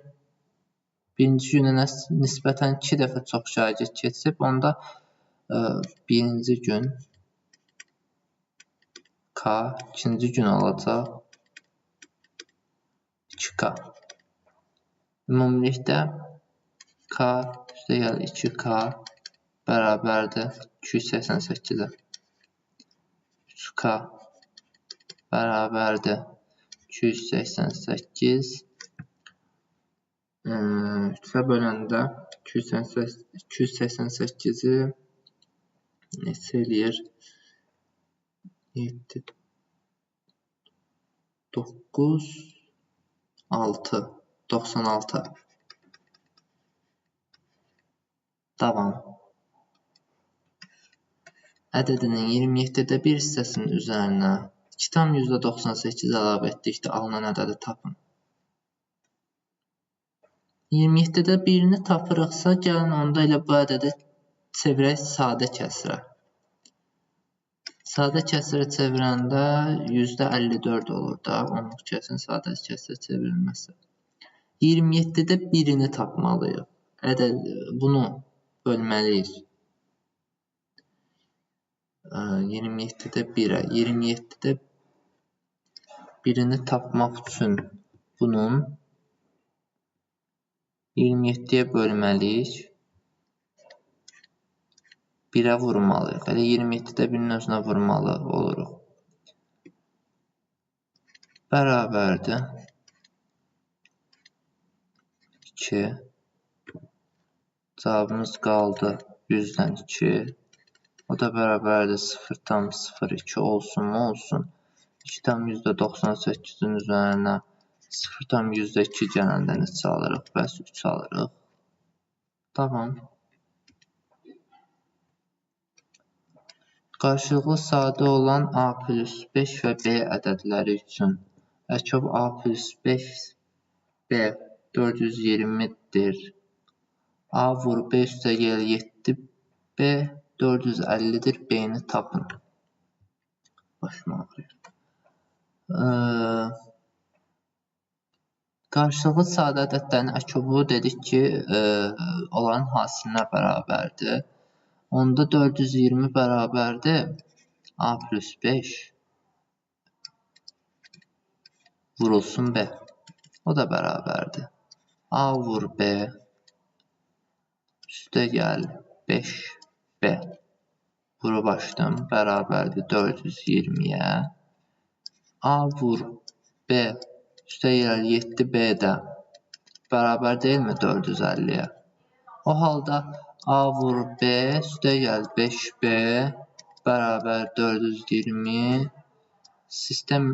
birinci günə nisbətən 2 dəfə çox şagird keçib, onda birinci gün K, ikinci gün olacaq 2K. Ümumilikdə K üstə gəl 2K bərabərdir 288-ə. 3K bərabərdir 288. 3-ə böləndə 288-i neçə eləyir? 7, 9, 6, 96. Davam. Ədədinin 27-də bir hissəsinin üzərinə 2,98 əlavə etdikdə alınan ədədi tapın. 27-də birini tapırıqsa, gəlin onda elə bu ədədi çevirək sadə kəsrə. Sadə kəsrə çevirəndə %54 olur da, onluq kəsrin sadə kəsrə çevrilməsi. 27-də birini tapmalıyıq. Ədəd, bunu bölməliyik. 27-də 1-ə. 27-də birini tapmaq üçün bunun 27-yə bölməliyik. 1-ə vurmalıyıq. Elə 27-də birinin özünə vurmalı oluruq. Bərabərdir. 2. Cavabımız qaldı 100-dən 2. O da bərabərdir 0,02 olsun mu? Olsun. 2,98-in üzərinə 0,2 gələndə neçə alırıq? Bəs 3 alırıq. Tamam. Qarşılıqlı sadə olan A plus 5 və B ədədləri üçün əkov A plus 5 B 420-dir. A vur B üstə gəl 7B 450-dir. B-ni tapın. Başım ağrıyır. Qarşılıqlı sadə ədədlərin əkobu dedik ki, onların hasilinə bərabərdir. Onda 420 bərabərdir A plus 5 vurulsun B. O da bərabərdir. A vur B üstə gəl 5B. Vurub açdım. Bərabərdir 420-yə. A vur B üstə gəl 7B də bərabər deyilmi 450-yə? O halda A vur B üstə gəl 5B bərabər 420. Sistem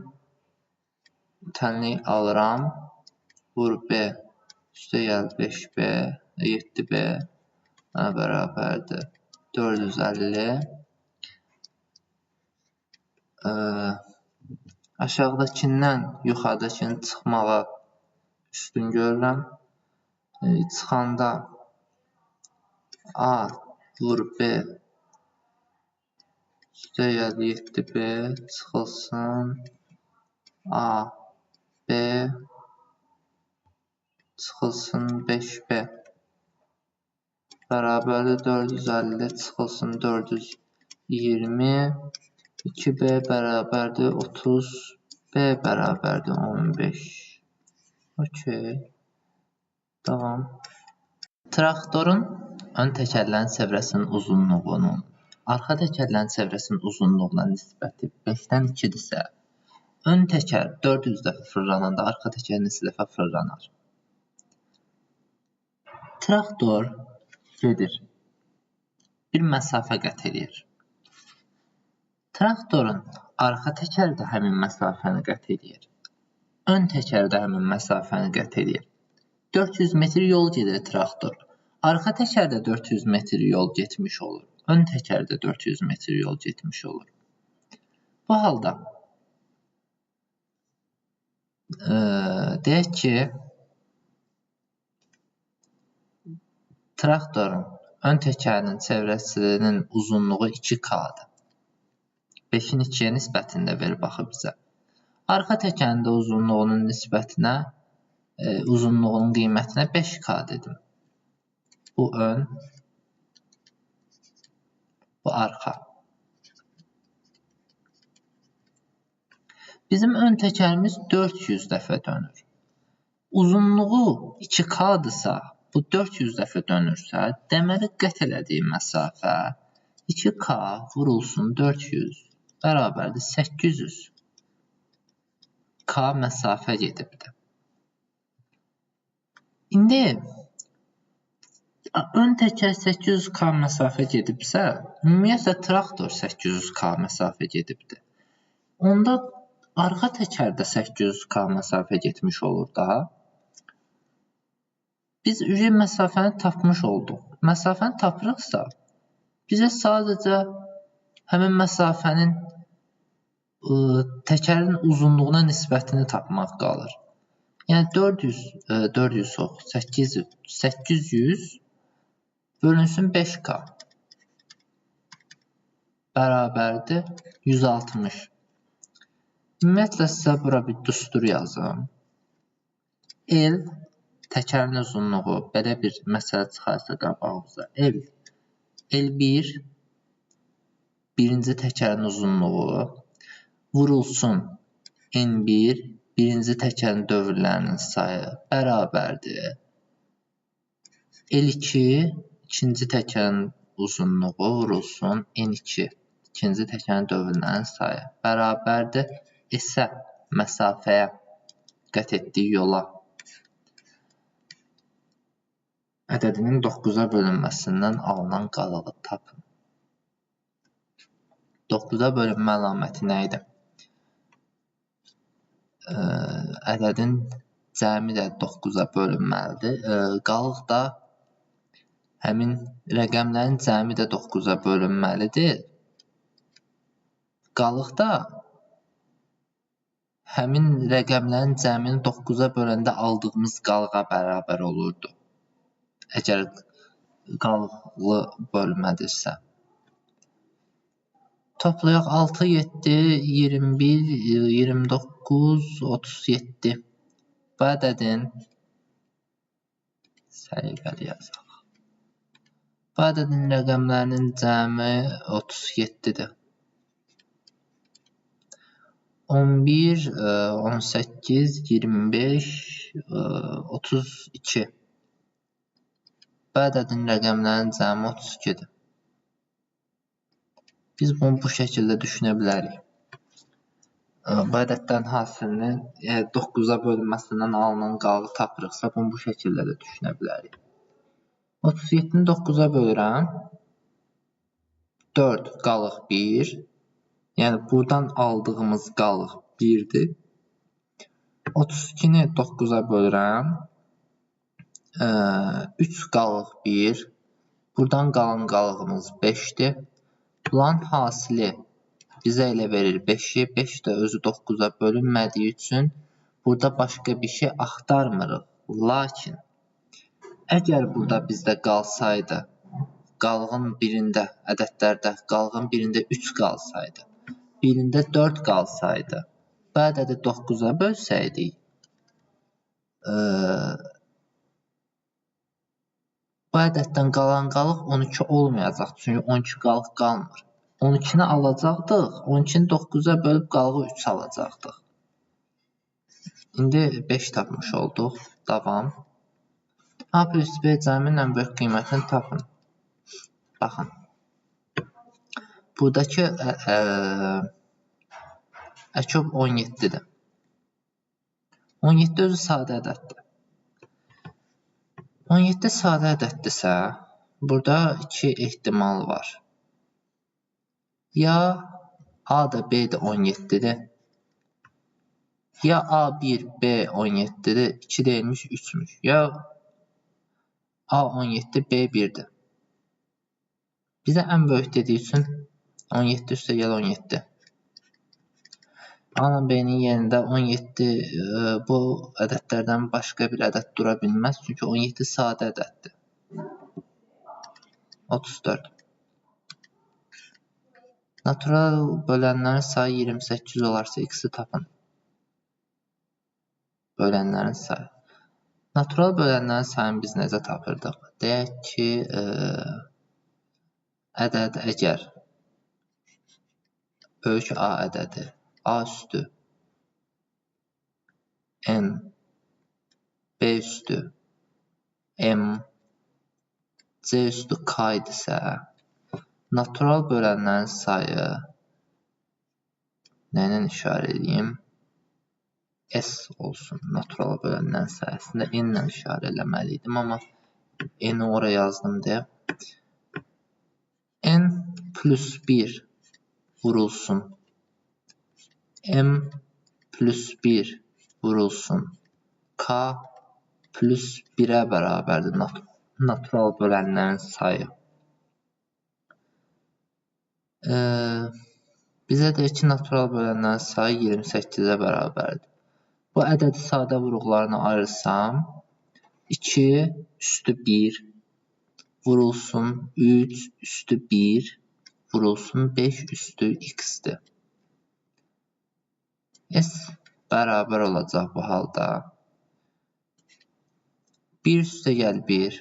tənlik alıram. Vur B üstə gəl 5B 7B bərabərdir 450. Aşağıdakından yuxarıdakını çıxmağa üstün görürəm. Çıxanda A vur B üstə gəl 7B çıxılsın A B çıxılsın 5B bərabərdir 450 çıxılsın 420. 2B bərabərdir 30, B bərabərdir 15. Okey. Davam. Traktorun ön təkərlərin çevrəsinin uzunluğunun arxa təkərlərin çevrəsinin uzunluğuna nisbəti 5-dən 2-dirsə, ön təkər 400 dəfə fırlananda arxa təkər neçə dəfə fırlanar? Traktor gedir. Bir məsafə qət eləyir. Traktorun arxa təkəri də həmin məsafəni qət eləyir. Ön təkəri də həmin məsafəni qət eləyir. 400 metr yol gedir traktor. Arxa təkər də 400 metr yol getmiş olur. Ön təkər də 400 metr yol getmiş olur. Bu halda deyək ki, traktorun ön təkərinin çevrəsinin uzunluğu 2K-dır. 5-in 2-yə nisbətində verib baxı bizə. Arxa təkərin də uzunluğunun nisbətinə, uzunluğunun qiymətinə 5K dedim. Bu ön, bu arxa. Bizim ön təkərimiz 400 dəfə dönür. Uzunluğu 2K-dırsa, bu 400 dəfə dönürsə, deməli qət elədiyi məsafə 2K vurulsun 400 bərabərdir 800 K məsafə gedibdir. İndi ön təkər 800K məsafə gedibsə, ümumiyyətlə traktor 800K məsafə gedibdir. Onda arxa təkər də 800K məsafə getmiş olur da. Biz məsafəni tapmış olduq. Məsafəni tapırıqsa, bizə sadəcə həmin məsafənin təkərin uzunluğuna nisbətini tapmaq qalır. Yəni 400 yox, 800 bölünsün 5K bərabərdir 160. Ümumiyyətlə sizə bura bir düstur yazım. L təkərin uzunluğu, belə bir məsələ çıxarsa qabağımıza. L, L1 birinci təkərin uzunluğu vurulsun N1 birinci təkərin dövrlərinin sayı bərabərdir. L2 ikinci təkərin uzunluğu vurulsun N2 ikinci təkərin dövrlərinin sayı bərabərdir. S-ə məsafəyə qət etdiyi yola ədədinin 9-a bölünməsindən alınan qalığı tapın. 9-a bölünmə əlaməti nə idi? Ədədin cəmi də 9-a bölünməlidir. Qalıq da həmin rəqəmlərin cəmi də 9-a bölünməlidir. Qalıq da Həmin rəqəmlərin cəmini 9-a böləndə aldığımız qalığa bərabər olurdu. Əgər qalıqlı bölmədirsə. Toplayaq 6, 7, 21, 29, 37. Bu ədədin səliqəli yazaq. Bu ədədin rəqəmlərinin cəmi 37-dir. 11, 18, 25, 32. Bu ədədin rəqəmlərinin cəmi 32-dir. Biz bunu bu şəkildə düşünə bilərik. Bu ədədlərin hasilini 9-a bölünməsindən alınan qalığı tapırıqsa, bunu bu şəkildə də düşünə bilərik. 37-ni 9-a bölürəm. 4 qalıq 1. Yəni, buradan aldığımız qalıq 1-dir. 32-ni 9-a bölürəm. 3 qalıq 1. Buradan qalan qalığımız 5-dir. Bunların hasili bizə elə verir 5-i. 5 də özü 9-a bölünmədiyi üçün burada başqa bir şey axtarmırıq. Lakin, əgər burada bizdə qalsaydı, qalığın birində, ədədlərdə qalığın birində 3 qalsaydı, birində 4 qalsaydı, bu ədədi 9-a bölsəydik, bu ədəddən qalan qalıq 12 olmayacaq, çünki 12 qalıq qalmır. 12-ni alacaqdıq, 12-ni 9-a bölüb qalığı 3 alacaqdıq. İndi 5 tapmış olduq. Davam. A plus B cəminin ən böyük qiymətini tapın. Baxın. Buradakı əkob 17-dir. 17 özü sadə ədəddir. 17 sadə ədəddirsə, burada iki ehtimal var. Ya A da B də 17-dir. Ya A1, B 17-dir, 2 deyilmiş, 3-müş. Ya A 17, B 1-dir. Bizə ən böyük dediyi üçün 17 üstə gəl 17. A ilə B-nin yerində 17 bu ədədlərdən başqa bir ədəd dura bilməz. Çünki 17 sadə ədəddir. 34. Natural bölənlərin sayı 28 olarsa x-i tapın. Bölənlərin sayı. Natural bölənlərin sayını biz necə tapırdıq? Deyək ki, ədəd əgər böyük A ədədi A üstü N, B üstü M, C üstü K idisə, natural bölənlərin sayı nə ilə işarə edeyim? S olsun natural bölənlərin sayı. Əslində N ilə işarə eləməli idim, amma N-i ora yazdım deyə. N plus 1 vurulsun. M plus 1 vurulsun. K plus 1-ə bərabərdir natural bölənlərin sayı. Bizə deyir ki, natural bölənlərin sayı 28-ə bərabərdir. Bu ədədi sadə vuruqlarına ayırsam, 2 üstü 1 vurulsun, 3 üstü 1 vurulsun, 5 üstü x-dir. S bərabər olacaq bu halda. 1 üstə gəl 1.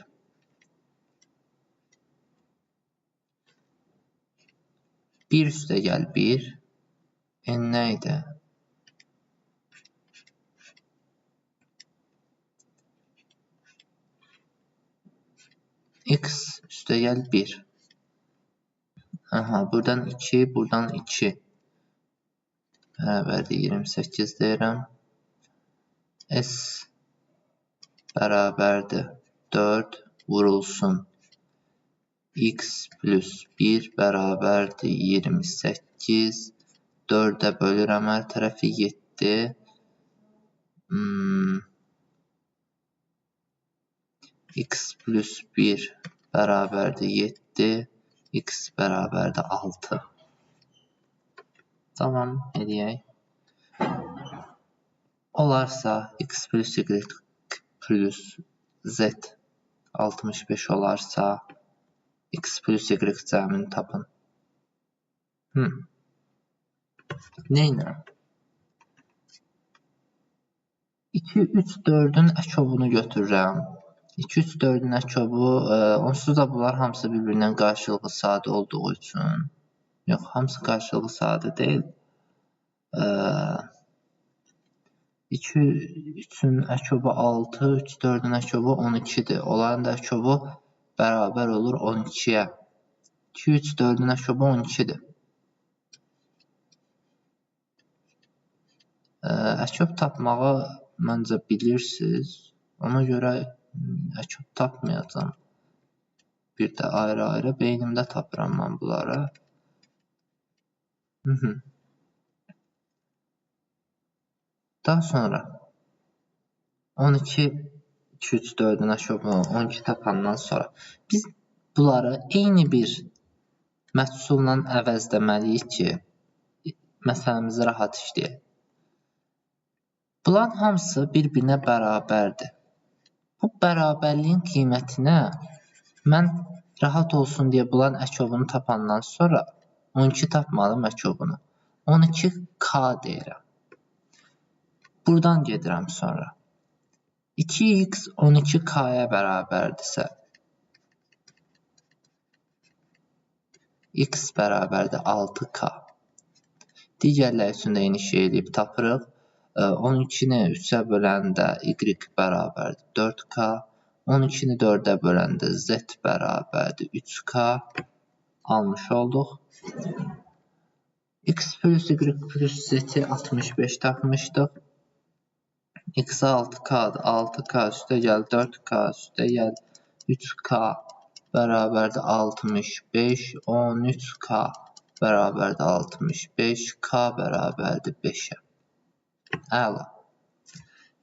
1 üstə gəl 1. N nə idi? X üstə gəl 1. Aha, buradan 2, buradan 2. Bərabərdir 28 deyirəm. S bərabərdir 4 vurulsun. X plus 1 bərabərdir 28. 4-ə bölürəm hər tərəfi 7. X plus 1 bərabərdir 7. X bərabərdir 6. Tamam, eləyək. olarsa, x plus y plus z 65 olarsa, x plus y cəmini tapın. Neynirəm? 2, 3, 4-ün əkobunu götürürəm. 2, 3, 4-ün əkobu, onsuz da bunlar hamısı bir-birindən qarşılıqlı sadə olduğu üçün. Yox, hamısı qarşılıqlı sadə deyil. 2, 3-ün əkobu 6, 3, 4-ün əkobu 12-dir. Onların da əkobu bərabər olur 12-yə. 2, 3, 4-ün əkobu 12-dir. Əkob tapmağı məncə bilirsiniz. Ona görə əkob tapmayacam. Bir də ayrı-ayrı beynimdə tapıram mən bunları. Daha sonra 12, 2, 3, 4-ün əkobunu 12 tapandan sonra biz bunları eyni bir məhsulla əvəzləməliyik ki, məsələmizi rahat işləyək. Bunların hamısı bir-birinə bərabərdir. Bu bərabərliyin qiymətinə mən rahat olsun deyə bunların əkobunu tapandan sonra 12 tapmadım əkobunu. 12K deyirəm. Buradan gedirəm sonra. 2x 12K-ya bərabərdirsə, x bərabərdir 6K. Digərləri üçün də eyni şey eləyib tapırıq. 12-ni 3-ə böləndə y bərabərdir 4K, 12-ni 4-ə böləndə z bərabərdir 3K almış olduq. X plus y plus z-i 65 tapmışdıq. X 6K-dır, 6K üstə gəl 4K üstə gəl 3K bərabərdir 65, 13K bərabərdir 65, K bərabərdir 5-ə. Əla.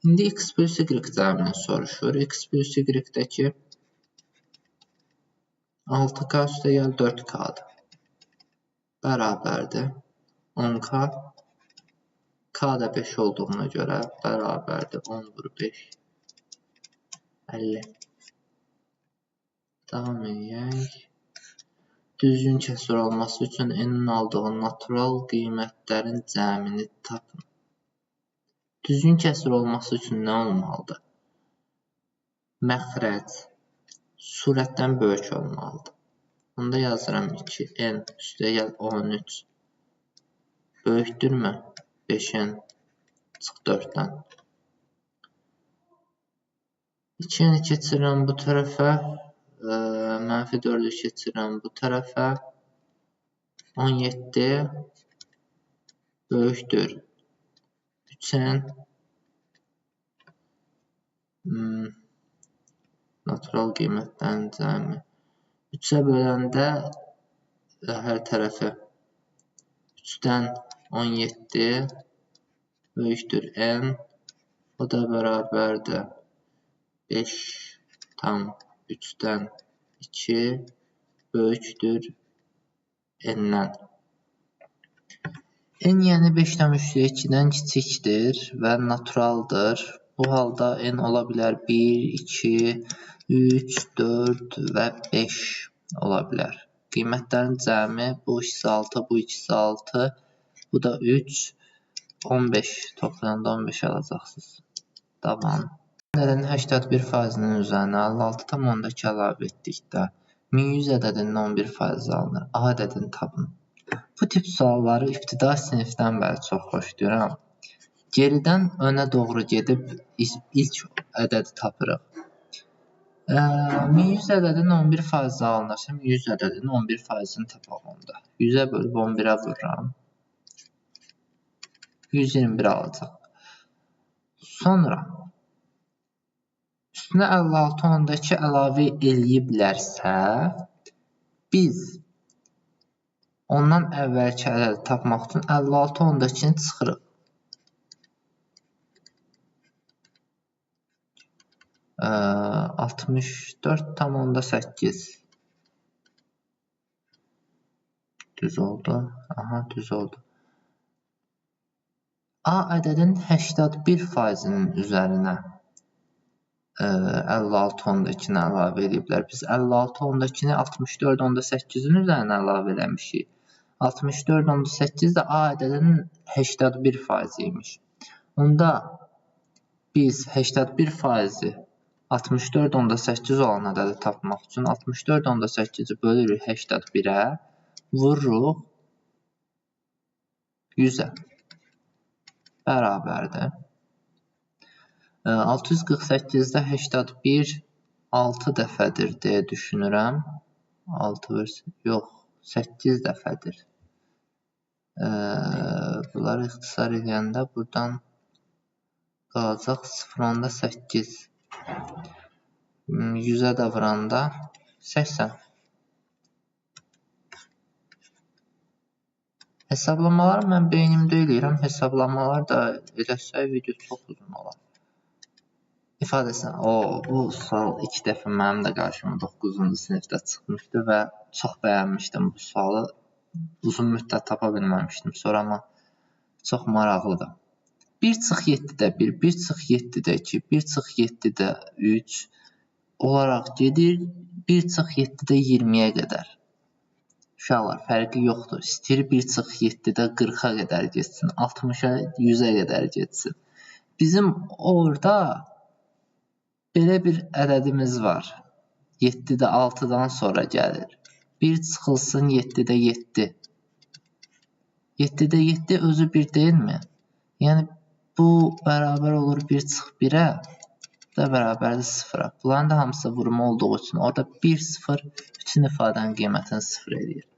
İndi x plus y cəmini soruşur. X plus y-dəki 6K üstə gəl 4K-dır. Bərabərdir 10K. K da 5 olduğuna görə bərabərdir 10 vur 5. 50. Davam edək. Düzgün kəsir olması üçün n-in aldığı natural qiymətlərin cəmini tapın. Düzgün kəsir olması üçün nə olmalıdır? Məxrəc surətdən böyük olmalıdır. Onda yazıram 2n üstə gəl 13. Böyükdürmü? 5n çıx 4-dən. 2n-i keçirirəm bu tərəfə. Mənfi 4-ü keçirirəm bu tərəfə. 17 böyükdür 3n. Natural qiymətlərin cəmi. 3-ə böləndə hər tərəfi 3-dən 17 böyükdür n. O da bərabərdir 5,3-dən 2 böyükdür n-dən. N yəni 5,3-2-dən kiçikdir və naturaldır. Bu halda n ola bilər 1, 2, 3, 4 və 5 ola bilər. Qiymətlərin cəmi bu ikisi 6, bu ikisi 6, bu da 3, 15. Toplayanda 15 alacaqsınız. Davam. Ədədin 81%-nin üzərinə 56,2 əlavə etdikdə 1100 ədədinin 11% alınır. A ədədini tapın. Bu tip sualları ibtida sinifdən bəri çox xoşlayıram. Geridən önə doğru gedib ilk ədədi tapırıq. 1100 ədədinin 11% alınırsa, 1100 ədədinin 11%-ni tapaq onda. 100-ə bölüb 11-ə vururam. 121 alacaq. Sonra üstünə 56,2 əlavə eləyiblərsə, biz ondan əvvəlki ədədi tapmaq üçün 56,2-ni çıxırıq. 64,8. Düz oldu. Aha, düz oldu. A ədədinin 81%-nin üzərinə 56,2-ni əlavə ediblər. Biz 56,2-ni 64,8-in üzərinə əlavə eləmişik. 64,8 də A ədədinin 81% imiş. Onda biz 81%-i 64,8 olan ədədi tapmaq üçün 64,8-i bölürük 81-ə, vururuq 100-ə. Bərabərdir. 648-də 81 6 dəfədir deyə düşünürəm. 6 versin. Yox, 8 dəfədir. Bunları ixtisar eləyəndə buradan qalacaq 0,8. 100-ə də vuranda 80. Hesablamaları mən beynimdə eləyirəm. Hesablamalar da eləsək video çox uzun olar. İfadəsinə, bu sual 2 dəfə mənim də qarşıma 9-cu sinifdə çıxmışdı və çox bəyənmişdim bu sualı. Uzun müddət tapa bilməmişdim sonra, amma çox maraqlıdır. 1 çıx 7-də 1, 1 çıx 7-də 2, 1 çıx 7-də 3 olaraq gedir 1 çıx 7-də 20-yə qədər. Uşaqlar, fərqi yoxdur. İstəyir 1 çıx 7-də 40-a qədər getsin, 60-a, 100-ə qədər getsin. Bizim orada belə bir ədədimiz var. 7-də 6-dan sonra gəlir. 1 çıxılsın 7-də 7. 7-də 7 özü 1 deyilmi? Yəni, bu bərabər olur 1 çıx 1-ə, bu da bərabərdir 0-a. Bunların da hamısı vurma olduğu üçün orada 1, 0 bütün ifadənin qiymətini 0 eləyir.